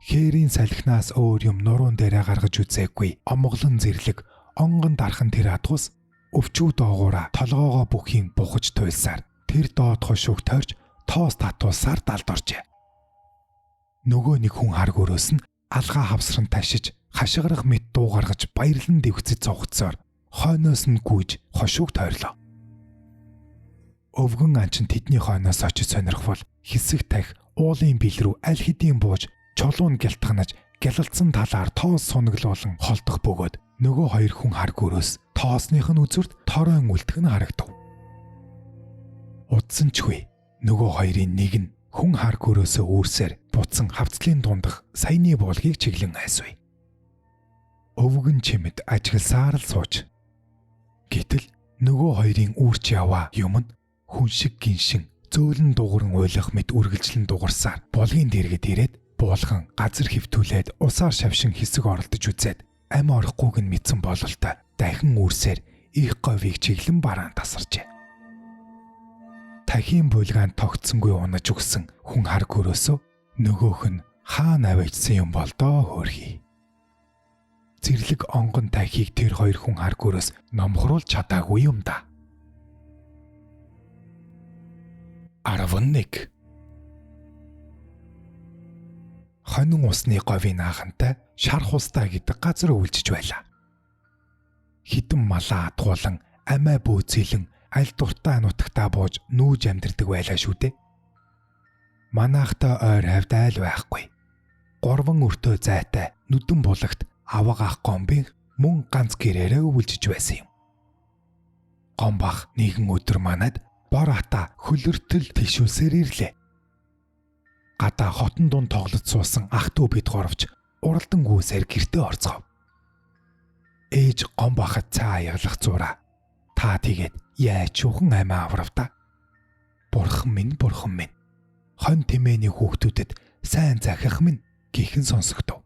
Хээрийн салхинаас өөр юм нуруун дээрээ гаргаж үзээгүй омглон зэрлэг онгон дархан тэр адгуус өвчүү доогуура толгоогоо бүхийн бухаж туйлсаар тэр доод хошууг тойрч тоос татуулсаар далд оржээ. Нөгөө нэг хүн хар гөрөөс нь алгаа хавсран ташиж хашгирах мэт дуу гаргаж баярлан дэвхцэж цогцсоор хойноос нь гүйж хошууг тойрлоо. Өвгөн анчин тэдний хойноос очиж сонирхвол хэсэг тах уулын бил рүү аль хэдийн бууж чулуун гялтганаж гялалцсан талаар тоос сунаглуулан холдох бөгөөд нөгөө хоёр хүн хар гөрөөс тоосных нь үзүрт торойн үлдэх нь харагдав. Удсан ч үгүй нөгөө хоёрын нэг нь хүн хар гөрөөсөө үүрсээр буцан хавцлын дундах саяны буулгийг чиглэн айсвэ. Өвгөн чимэд ажигласаар л сууж. Гэтэл нөгөө хоёрын үүрч яваа юм нь хүн шиг гиншин зөөлөн дууран уйлах мэт үргэлжлэн дуурсаар булгийн дэргэд ирээд буулган газар хөвтүүлээд усаар шавшин хэсэг оролдож үзээд ам орохгүйг нь мэдсэн бололтой дахин үүрсээр их говийг чиглэн бараан тасарчээ. Тахийн булгаанд тогтсонгүй унаж өгсөн хүн хар гөрөөсөө нөгөөх нь хаана аваачсан юм бол доо хөөрхий. Зэрлэг онгон тахийг тэр хоёр хүн хар гөрөөс номхруулж чадаагүй юм да. 11. Хонин усны говийн наахантай шар хустай гэдэг газар өвлжиж байлаа. Хитэн малаа атгуулан амиа бөөцөлөн аль дуртай нутагтаа бууж нүүж амьдэрдэг байлаа шүү дээ. Манаахтай ойр хавьд айл байхгүй. Гурван өртөө зайтай нүдэн булагт аваг ах гомбын мөн ганц гэрээрээ өвлжиж байсан юм. Гомбах нэгэн өдөр манад бор ата хөлөртөл тишүүлсээр ирлээ. Гадаа хотон дунд тоглож суусан ах トゥ бид гуравч уралдан гүйсээр гэртээ орцгов. Ээж гомбахад цай аяглах зураа. Та тэгээд яаж юухан амиа аврав та? Бурхан минь, бурхан минь. Хон тэмээний хүүхдүүдэд сайн захих минь гихэн сонсогдов.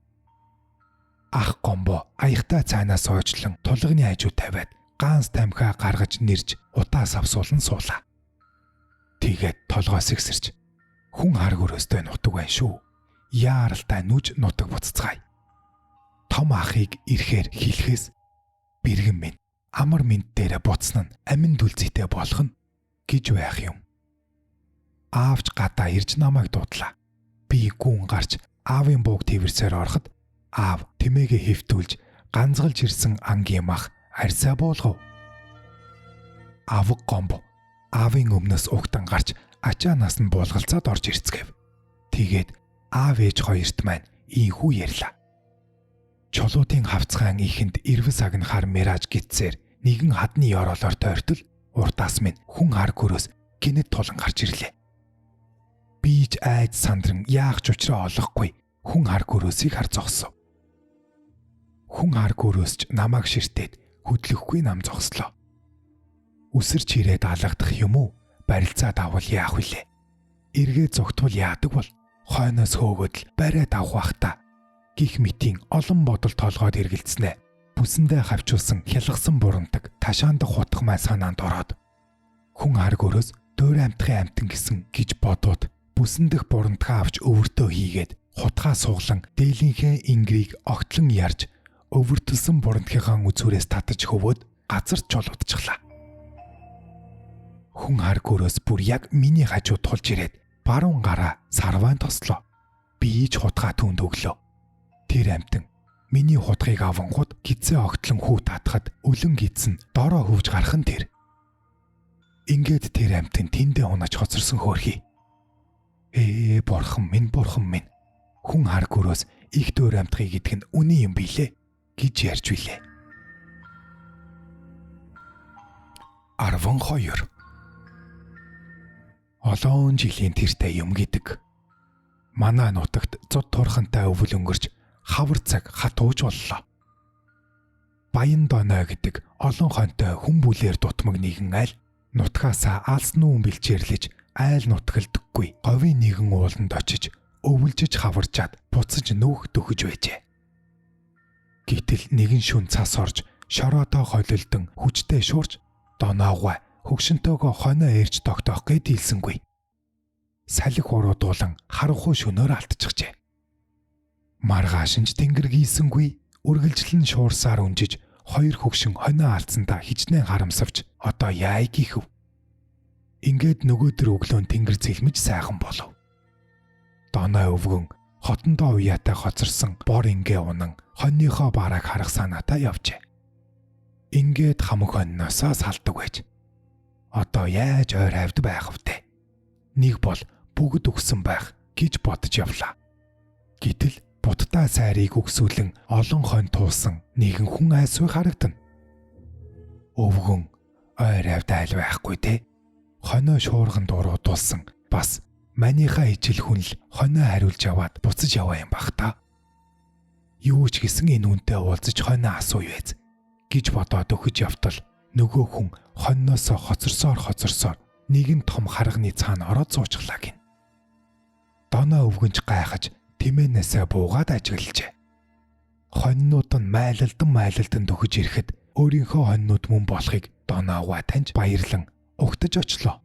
Ах гомбо аяхтай цаанаас ойжлон тулганы хажуу тавиад ганц тамхиа гаргаж нэрж утаа савсуулан суулаа. Тэгээд толгоос ихсэрч хүн хар гөрөөстэй нутаг байна шүү. Яаралтай нүж нутаг буцацгаая. Том ахыг ирэхээр хэлэхээс бэргэн минь амар мэд дээрээ буцна нь амин дүлзийтэй болох нь гэж байх юм. Аавч гадаа ирж намайг дуудлаа. Би гүн гарч аавын бууг тэрсээр ороход аав тэмээгээ хэвтүүлж ганцгалж ирсэн ангийн мах арьсаа буулгав. Аваг гомб аавын өмнөөс угтан гарч ачаанаас нь буулгалцаад орж ирцгээв. Тэгээд аав ээж хоёрт маань ийхүү ярьлаа. Чулуудын хавцгаан ихэнд ирвэс агнахаар мираж гитсээр нэгэн хадны ёроолоор тойртол урдаас минь хүн хар гөрөөс гинэт тулан гарч ирлээ. Бийж айд сандран яах ч учраа олохгүй хүн хар гөрөөсийг хар зогсов. Хүн хар гөрөөс ч намайг ширтээд хөдлөхгүй нам зогслоо. Үсэрч ирээд алгадах юм уу? Барилцаад авал яах вүлээ? Эргээ зогтвол яадаг бол хойноос хөөгөөд л бариад авах бах та. Гих мэтийн олон бодол толгойд эргэлцснэ. Бүсэндээ хавчулсан хялгасан бурамтаг ташаандах хутга май санаанд ороод хүн харг өрөөс дөөр амтхын амтан гисэн гэж бодоод бүсэндэх бурамтгаа авч өвөртөө хийгээд хутгаа суглан дээлийнхээ ингрийг огтлон ярьж өвөртөлсөн бурамтгийнхаа үзүүрээс татаж хөвөөд газар чулуудчихлаа. Хүн харг өрөөс бүр яг миний хажуу тулж ирээд баруун гараа сарван тослоо. Би ч хутгаа түүнд өглөө. Тэр амтан миний хутгийг авангууд гизээ огтлон хүү татхад өлөн гидсэн дороо хөвж гарах нь тэр. Ингээд тэр амтан тэндээ унаж хоцорсон хөөрхий. Ээ, бурхан минь, бурхан минь. Хүн хар гөрөөс их дөөр амтхыг гэдэг нь үнэн юм билээ гэж ярьж билээ. 12. Олон жилийн тэртэй юм гэдэг. Манай нутагт зуд турхантай өвөл өнгөрч хавар цаг хатууж боллоо. Баян Доной гэдэг олон хонтой хүн бүлээр дутмаг нэгэн айл нутгаасаа алс нүүн бэлчээрлэж айл нутгалдаггүй говийн нэгэн ууланд очиж өвөлжиж хаварчаад буцаж нүүх дөхөж байжээ. Гэтэл нэгэн шүн цас орж шороодоо холилдон хүчтэй шуурч Доноогой хөгшинтөөгөө хоноо ээрч тогтоох гээд дийлсэнгүй. Салхи уруудуулан харанхуй шөнөөр алтчихжээ. Маргааш нь ч тэнгэр гийсэнгүй, үргэлжлэн шуурсаар үнжиж хоёр хөгшин хоноо алдсандаа хичнээн харамсавч одоо яая гихэв. Ингээд нөгөөдөр өглөө тэнгэр зэлмэж сайхан болов. Доной өвгөн хотондоо уяатай хоцорсон бор ингээ унан хоньныхоо барааг харах санаатай явжээ. Ингээд хамаг хоньноосоо салдаг байж. Одоо яаж ойр хавьд байх вдэ? Нэг бол бүгд өгсөн байх гэж бодож явлаа. Гэтэл буддаа сайрыг өгсүүлэн олон хонь туусан нэгэн хүн айсвэ харагдана. Өвгөн ойр хавьд айл байхгүй те. Хоноо шуурган дуруудулсан бас манийхаа ижил хүн л хоноо хариулж аваад буцаж яваа юм бах та. Юу ч гэсэн энэ хүнтэй уулзаж хоноо асууя байж гэж бодоод өгөж явтал нөгөө хүн хонноосоо хоцорсоор нэгэн том харганы цаана ороод суучихлаа гин. Доноо өвгөнч гайхаж тэмээнээсээ буугаад ажиглажээ. Хоннууд нь майлалдан дөхөж ирэхэд өөрийнхөө хоннууд мөн болохыг Доноогой таньж баярлан угтаж очлоо.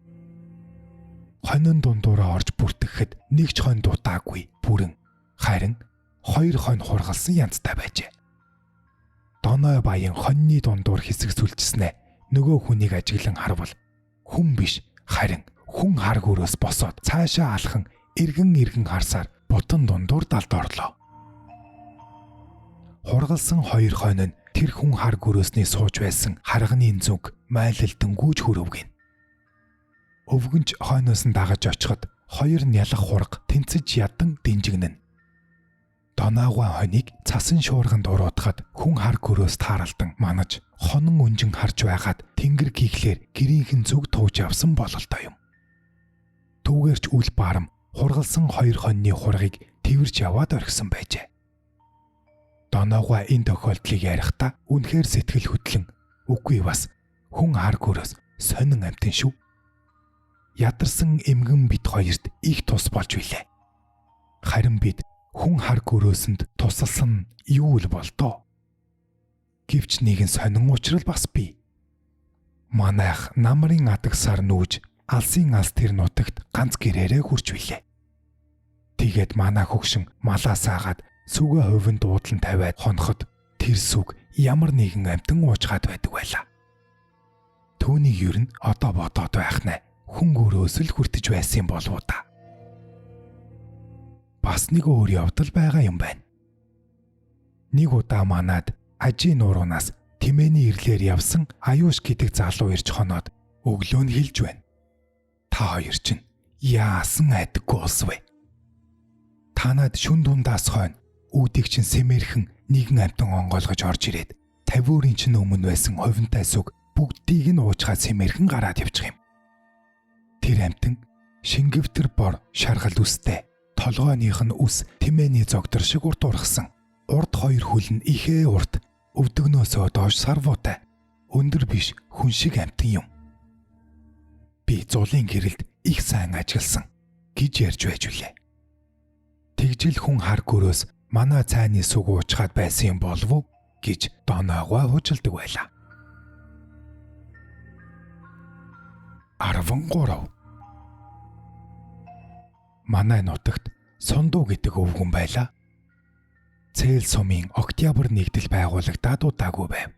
Хонин дундуураа орж бүртгэхэд нэг ч хон дутаагүй бүрэн харин хоёр хон хургалсан янзтай байжээ. Доной баян хоньны дундуур хэсэг сүлжснэ нөгөө хүнийг ажиглан харвал хүн биш харин хүн хар гөрөөс босоод цаашаа алхан эргэн харсаар бутан дундуур далд орлоо. Хургалсан хоёр хонь нь тэр хүн хар гөрөөсний сууж байсан харганы зүг майлалдан гүйж хөрөв гин. Өвгөнч хойноос нь дагаж очиход хоёр нь ялах хурга тэнцэж ядан дэнжигнэн. Доноогой хоныг цасан шуурганд уруудахад хүн хар гөрөөс тааралдан манаж хонон үнжин харж байгаад тэнгэр гиглээр гэрийнхэн зүг тууж явсан бололтой юм. Түүгээрч үл барам хургалсан хоёр хоньны хургийг тэрч яваад орхисон байжээ. Доноогой энэ тохиолдлыг ярихдаа үнэхээр сэтгэл хөдлөн үгүй бас хүн хар гөрөөс сонин амтэн шүү. Ядарсан эмгэн бит хоёрт их тус болж билээ. Харин бид хүн хар гөрөөсөнд тусалсан юу л болдоо. Гэвч нэгэн сонин учрал бас бий. Манайх намрын адагсаар нүүж алсын алс тэр нутагт ганц гэрээрээ хурж билээ. Тэгээд манай хөгшин малаа саагаад сүгэ хувин дуудлан тавиад хоноход тэр сүг ямар нэгэн амтан уучгаад байдаг байлаа. Түүнийг ер нь одоо бодоод байх нэ. Хүн гөрөөс л хүртэж байсан юм болов уу та. Бас нэг өөр явдал байгаа юм байна. Нэг удаа манад ажийн нуруунаас тэмээний ирлээр явсан Аюуш гэдэг залуу ирж хоноод өглөө нь хэлж байна. Та хоёр чинь яасан айдаггүй болсон вэ? Танад шүн дундаас хойно үүдийг чинь сэмэрхэн нэгэн амтан онгойлгож орж ирээд тавиурын чинь өмнө байсан хувинтай сүг бүгдийг нь уучгаад сэмэрхэн гараад явчих юм. Тэр амтан шингэвтер бор шаргал үстэй толгойных нь үс тэмээний зогдор шиг урт ургасан. Урд хоёр хөл нь ихээ урт, өвдөгнөөсөө доош сарвуутай. Өндөр биш хүн шиг амтан юм. Би зулын гэрэлд их сайн ажилласан. гэж ярьж байж үлээ. Тэгжил хүн хар гөрөөс манай цайны сүг уучгаад байсан юм болов уу гэж доноогоо хужалдаг байлаа. 13. Манай нутагт Сундуу гэдэг өвгөн байлаа. Цээл сумын октябрь нэгдэл байгуулагдаад удаагүй байв.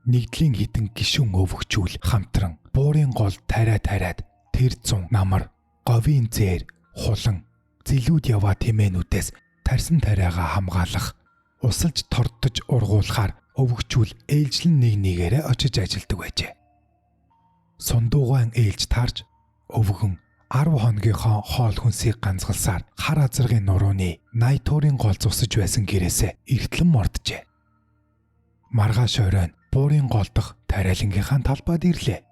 Нэгдлийн хідэн гишүүн өвөгчүүл хамтран буурын гол тариа тариад тэр зун намар, говийн зээр, хулан, зэлүүд яваа тэмээнүүдээс тарьсан тариагаа хамгаалах, усалж тордож ургуулахаар өвөгчүүл ээлжлэн нэг нэгээрээ очиж ажилдаг байжээ. Сундуугаан ээлж таарч өвгөн 10 хоногийнхоо хоол хүнсийг ганцгалсаар хар азаргын нурууны 80 туурын гол зусаж байсан гэрээсээ эртлэн морджээ. Маргааш оройн буурын гол дох тариалангийнхаа талбайд ирлээ.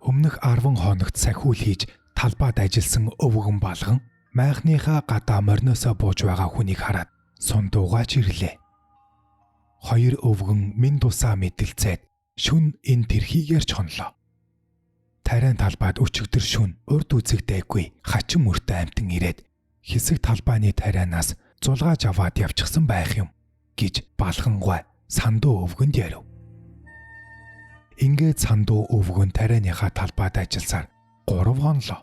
Өмнөх 10 хоногт сахиул хийж талбайд ажилласан өвгөн балган майхныхаа гадаа мориноосоо бууж байгаа хүнийг хараад сундуугаач ирлээ. Хоёр өвгөн минь тусаа мэдлцээд шүн энэ тэрхийг ярьж хонлоо. Тариан талбайд өчигдөр шүн урд үзэгдээгүй хачин мөртөө амтан ирээд хэсэг талбайны тарианаас зулгааж аваад явчихсан байх юм гэж балхангуй сандуу өвгөнд ярив. Ингээд сандуу өвгөн тарианыхаа талбайд ажилласаар 3 хонлоо.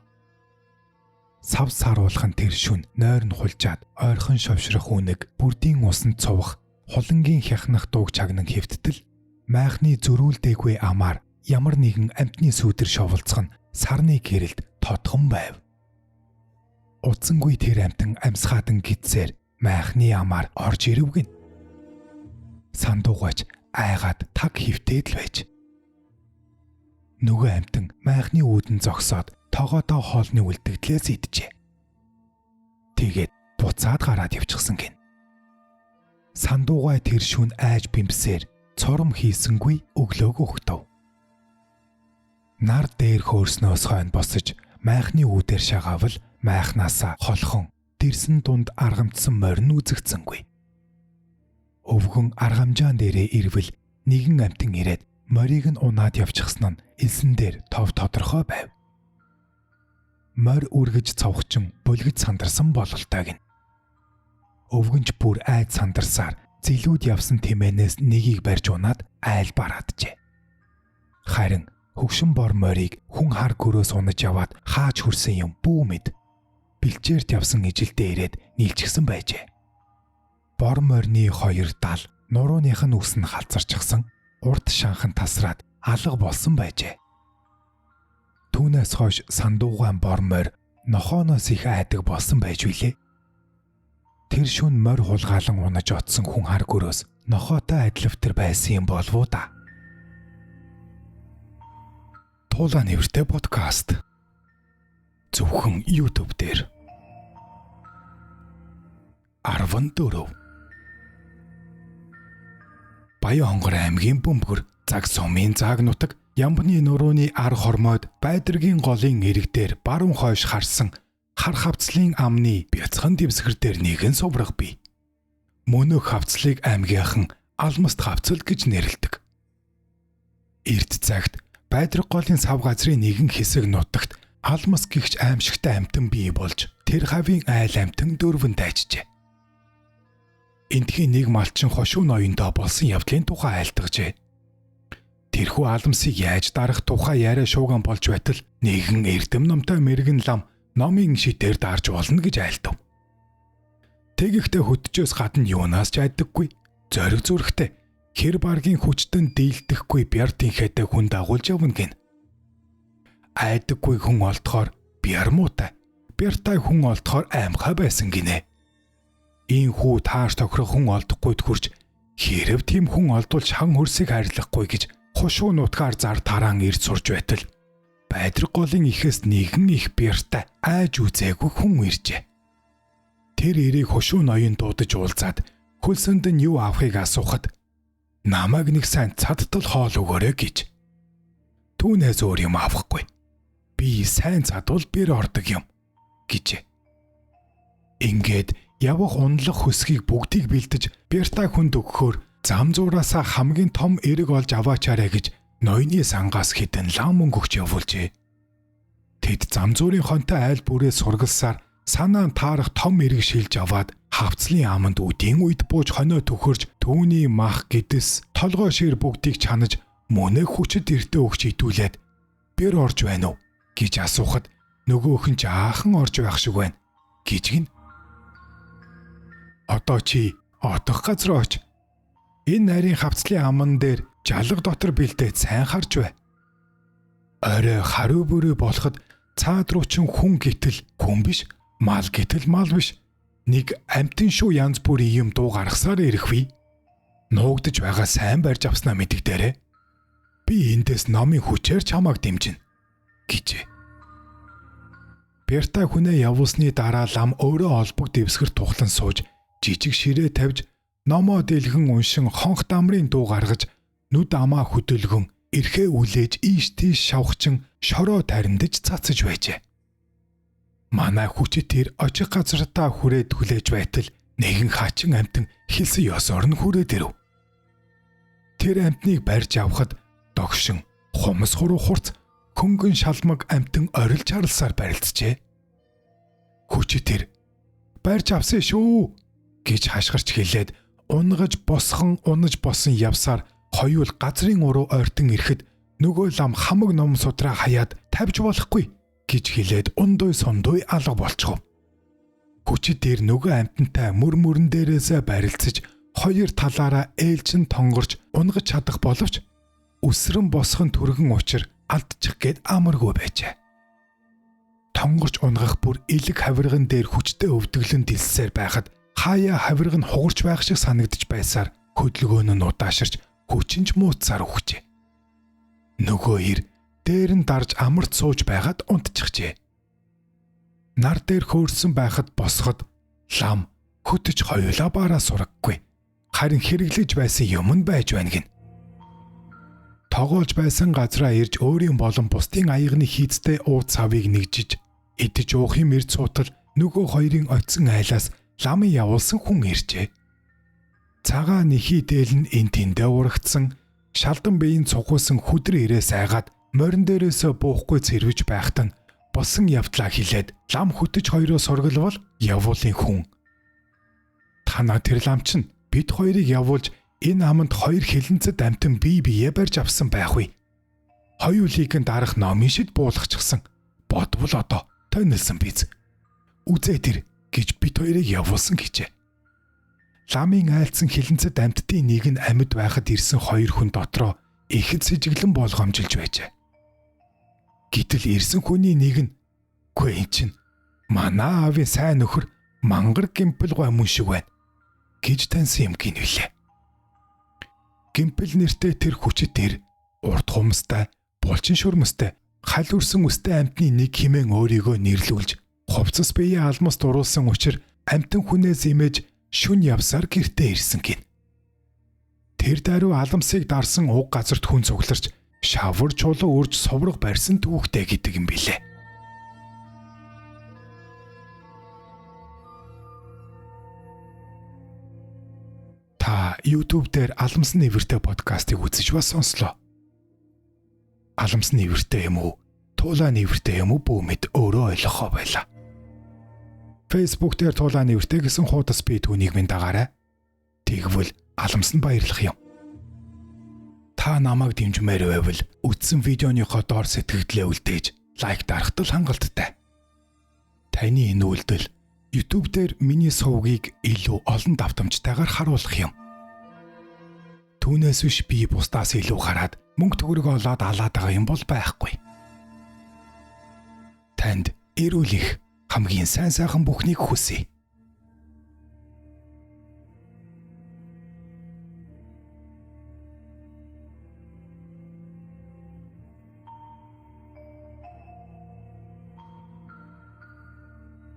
Сав саруулхан тэр шүн нойрон хулжаад ойрхон шовшрох үнэг бүрдийн усанд цувах хулангийн хяхнах дууг чагнан хэвттэл майхны зөрүүлдээгүй амаар ямар нэгэн амьтны сүүдэр шоволцох нь сарны гэрэлд тодхон байв. Утсангүй тэр амьтан амьсгаадан гидсээр майхны амаар орж ирэв гин. Сандуугаач айгаад таг хөвтөөд л байж. Нөгөө амьтан майхны үүдэн зогсоод тогоодоо хоолны үлдэгдлээс иджээ. Тэгээд буцаад гараад явчихсан гин. Сандуугай тэр шүн айж бимсээр цором хийсэнгүй өглөөг өгтөв. Нар дээр хөөрснөөс хойно босож майхны үүдээр шагаавал майхнаасаа холхон дэрсэн дунд аргамдсан морин үзэгдсэнгүй. Өвгөн аргамжаан дээрээ ирвэл нэгэн амьтан ирээд морийг нь унаад явчихсан нь элсэн дээр тов тодорхой байв. Морь үргэж цовхчин булгиж сандарсан бололтой гин. Өвгөнч бүр айд сандарсаар зэлүүд явсан тэмээнээс нэгийг барьж унаад айл барааджээ. Харин хөгшин бор морийг хүн хар гөрөөс унаж яваад хааж хөрсөн юм бүү мэд. Бэлчээрт явсан ижилдээ ирээд нийлчихсэн байжээ. Бор морины хоёр дал нурууных нь үс нь халзарчихсан, урт шанхан тасраад алга болсон байжээ. Түүнээс хойш сандуугаан бор морь нохооноос их айдаг болсон байж билээ. Тэр шүн морь хулгаалan унаж отсон хүн хар гөрөөс нохоотой адилвтер байсан юм болов уу да. Туулаа нэртэй подкаст. Зөвхөн YouTube дээр. 14. Баян-Хонгор аймгийн Бөмбөгөр цаг сумын зааг нутаг Ямбны нурууны ар хормойд Байдаргийн голын эрэг дээр баруун хойш харсан хар хавцлын амны бяцхан дэвсгэр дээр нэгэн суврах бий. Мөнөх хавцлыг аймгийнхан алмаст хавцал гэж нэрлэдэг. Эрт цагт Байдраг голын сав газрын нэгэн хэсэг нутагт алмас гихч аимшигтай амьтан бий болж тэр хавийн айл амьтан дөрвөн дайжжээ. Эндхийн нэг малчин хошуу ноёндоо болсон явдлын тухай айлтгажээ. Тэрхүү алмсыг яаж дарах тухай яриа шууган болж байтал нэгэн эрдэм номтой мэрэгэн лам номын шитээр дарж болно гэж айлтав. Тэгэхдээ хөтчөөс гадна юунаас ч айдаггүй. Зориг зүрхтэй хэр баргийн хүчтэн дийлдэхгүй бяр тэнхээтэй хүн дагуулж явна гин. Айдаггүй хүн олдохоор бяр муутай, бяртай хүн олдохоор аймхай байсан гинэ. Ийхүү тааш тохирох хүн олдохгүйд хүрч хэрв тийм хүн олдвол шан хөрсийг хайрлахгүй гэж хушуу нутгаар зар тараан ирд сурж байтал Байдраг голын ихэс нэгэн их бяртай айж үзээгүй хүн иржээ. Тэр эрийг хушуу ноён дуудаж уулзаад хөлсөнд нь юу авахыг асуухад намайг нэг сайн цадтал хоол өгөөрэй гэж. Түүнээс өөр юм авахгүй. Би сайн цадвал бэр ордог юм гэжээ. Ингээд явах унлах хөсгийг бүгдийг бэлдэж бяртай хүнд өгөхөөр зам зуураасаа хамгийн том эрэг олж аваачаарэ гэж ноёны сангаас хідэн лам мөнгө өгч явуулжээ. Тэд зам зуурын хонтой айл бүрээ сургалсаар санаа нь таарах том эрэг шилж аваад хавцлын аманд үдийн үед бууж хонио төхөрж түүний мах гэдэс толгой шир бүгдийг чанаж мөнөө хүчит эртээ өгч итүүлээд бэр орж байна уу гэж асуухад нөгөөх нь ч аахан орж байх шиг байна гэж гин. Одоо чи отох газар оч. Энэ нарийн хавцлын аман дээр жалга дотор бэлдээд сайн харж бай. Орой хариу бүрээ болоход цаад руу чин хүн гэтэл хүн биш, мал гэтэл мал биш. Нэг амтэн шүү янз бүрийн юм дуу гаргасаар ирэх вэ? Нуугдаж байгаа сайн барьж авснаа мэдэгдээрэй. Би эндээс номын хүчээр чамааг дэмжинэ гэжээ. Берта хүнээ явуулсны дараа лам өөрөө олбог дэвсгэр тухлан сууж жижиг ширээ тавьж номоо дэлгэн уншин хонх дамрын дуу гаргаж нүд амаа хөдөлгөн эрхээ үлээж ийш тийш шавхчин шороо таримдаж цацаж байжээ. Манай хүчит тэр ожиг газартаа хүрээд хүлээж байтал нэгэн хачин амтан хэлсэн ёсоор нь хүрээд ирэв. Тэр амтныг барьж авахад догшин, хумс хуруу хурц, хөнгөн шалмаг амтан орилж харласаар барилцжээ. Хүчит тэр барьж авсан шүү гэж хашгирч хэлээд унгаж босхон унаж босон явсаар хоёул газрын уруу ойртон ирэхэд нөгөө лам хамаг ном судраа хаяад тавьж болохгүй гэж хэлээд ундуй сундуй алга болчихов. Хүчит дээр нөгөө амтантай мөр мөрөн дээрээсээ барилцаж хоёр талаараа ээлжин тонгорч унгаж чадах боловч өсрөн босхон түргэн учир алдчих гээд амаргүй байжээ. Тонгорч унгах бүр элэг хавирган дээр хүчтэй өвдөглөн дэлсээр байхад хаяа хавирга нь хугарч байх шиг санагдаж байсаар хөдөлгөөн нь удааширч хүчинж мууцсаар өгчээ. Нөгөө ир дээр нь дарж амарт сууж байгаад унтчихжээ. Нар дээр хөөрсөн байхад босоход лам хөтөж хоёулаа бараа сураггүй. Харин хэрэглэж байсан юм нь байж байна гин. Тогоолж байсан газраа ирж өөрийн болон бусдын аягны хийцтэй ууц савыг нэгжиж идэж уух юм ирд суутал нөгөө хоёрын очисон айлаас ламын явуулсан хүн иржээ. Цагаан нэхий дээл нь эн тэндээ урагдсан шалдан биеийн цугуулсан хүдэр ирээс айгаад морин дээрээсээ буухгүй цэрвэж байхад нь болсон явдлаа хилээд лам хөтөж хоёроо сургалвал явуулын хүн. Танаа тэр лам чинь бид хоёрыг явуулж энэ аманд хоёр хилэнцэд амтан бие биеэ барьж авсан байх вэ? Хоёулыг нь дарах номын шид буулгачихсан. Бодвол одоо тонилсан биз. Үзээ тэр гэж бид хоёрыг явуулсан гэжээ. Ламын айлцсан хилэнцэд амьтдын нэг нь амьд байхад ирсэн хоёр хүн дотроо ихэд сэжиглэн болгоомжилж байжээ. Гэтэл ирсэн хүний нэг нь "Үгүй эн чинь манай аавын сайн нөхөр мангар гимпэл гой мөн шиг байна" гэж таньсан юм гинвлээ. Гимпэл нэртэй тэр хүчит тэр урт хумстай, булчин шүрмэстэй, хал үрсэн үстэй амьтны нэг хэмээн өөрийгөө нэрлүүлж хувцас биеэ алмас дуруулсан учир амьтан хүнээс имэж шүн явсаар гэртээ ирсэн гин. Тэр даруй аламсыг дарсан уг газарт хүн цугларч шавар чулуу үрж сувраг барьсан түүхтэй гэдэг юм билээ. Та YouTube дээр Аламсан нээвэртэй подкастыг үзэж бас сонслоо. Аламсан нээвэртэй юм уу? Туулай нээвэртэй юм уу? Бүү мэд өөрөө ойлгохоо байлаа. Facebook дээр Туулай нээвэртэй гэсэн хуудас би түүнийг минь дагаарай. Тэгвэл аламсан баярлах юм. Та намайг дэмжмээр байвал үзсэн видеоныхоо доор сэтгэгдлээ үлдээж лайк дарахад л хангалттай. Таны энэ үйлдэл YouTube дээр миний сувгийг илүү олон давтамжтайгаар харуулах юм. Түүнээс биш би бусдаас илүү гараад мөнгө төгрөг олоод алаад байгаа юм бол байхгүй. Танд эрүүл их хамгийн сайн сайхан бүхнийг хүсье.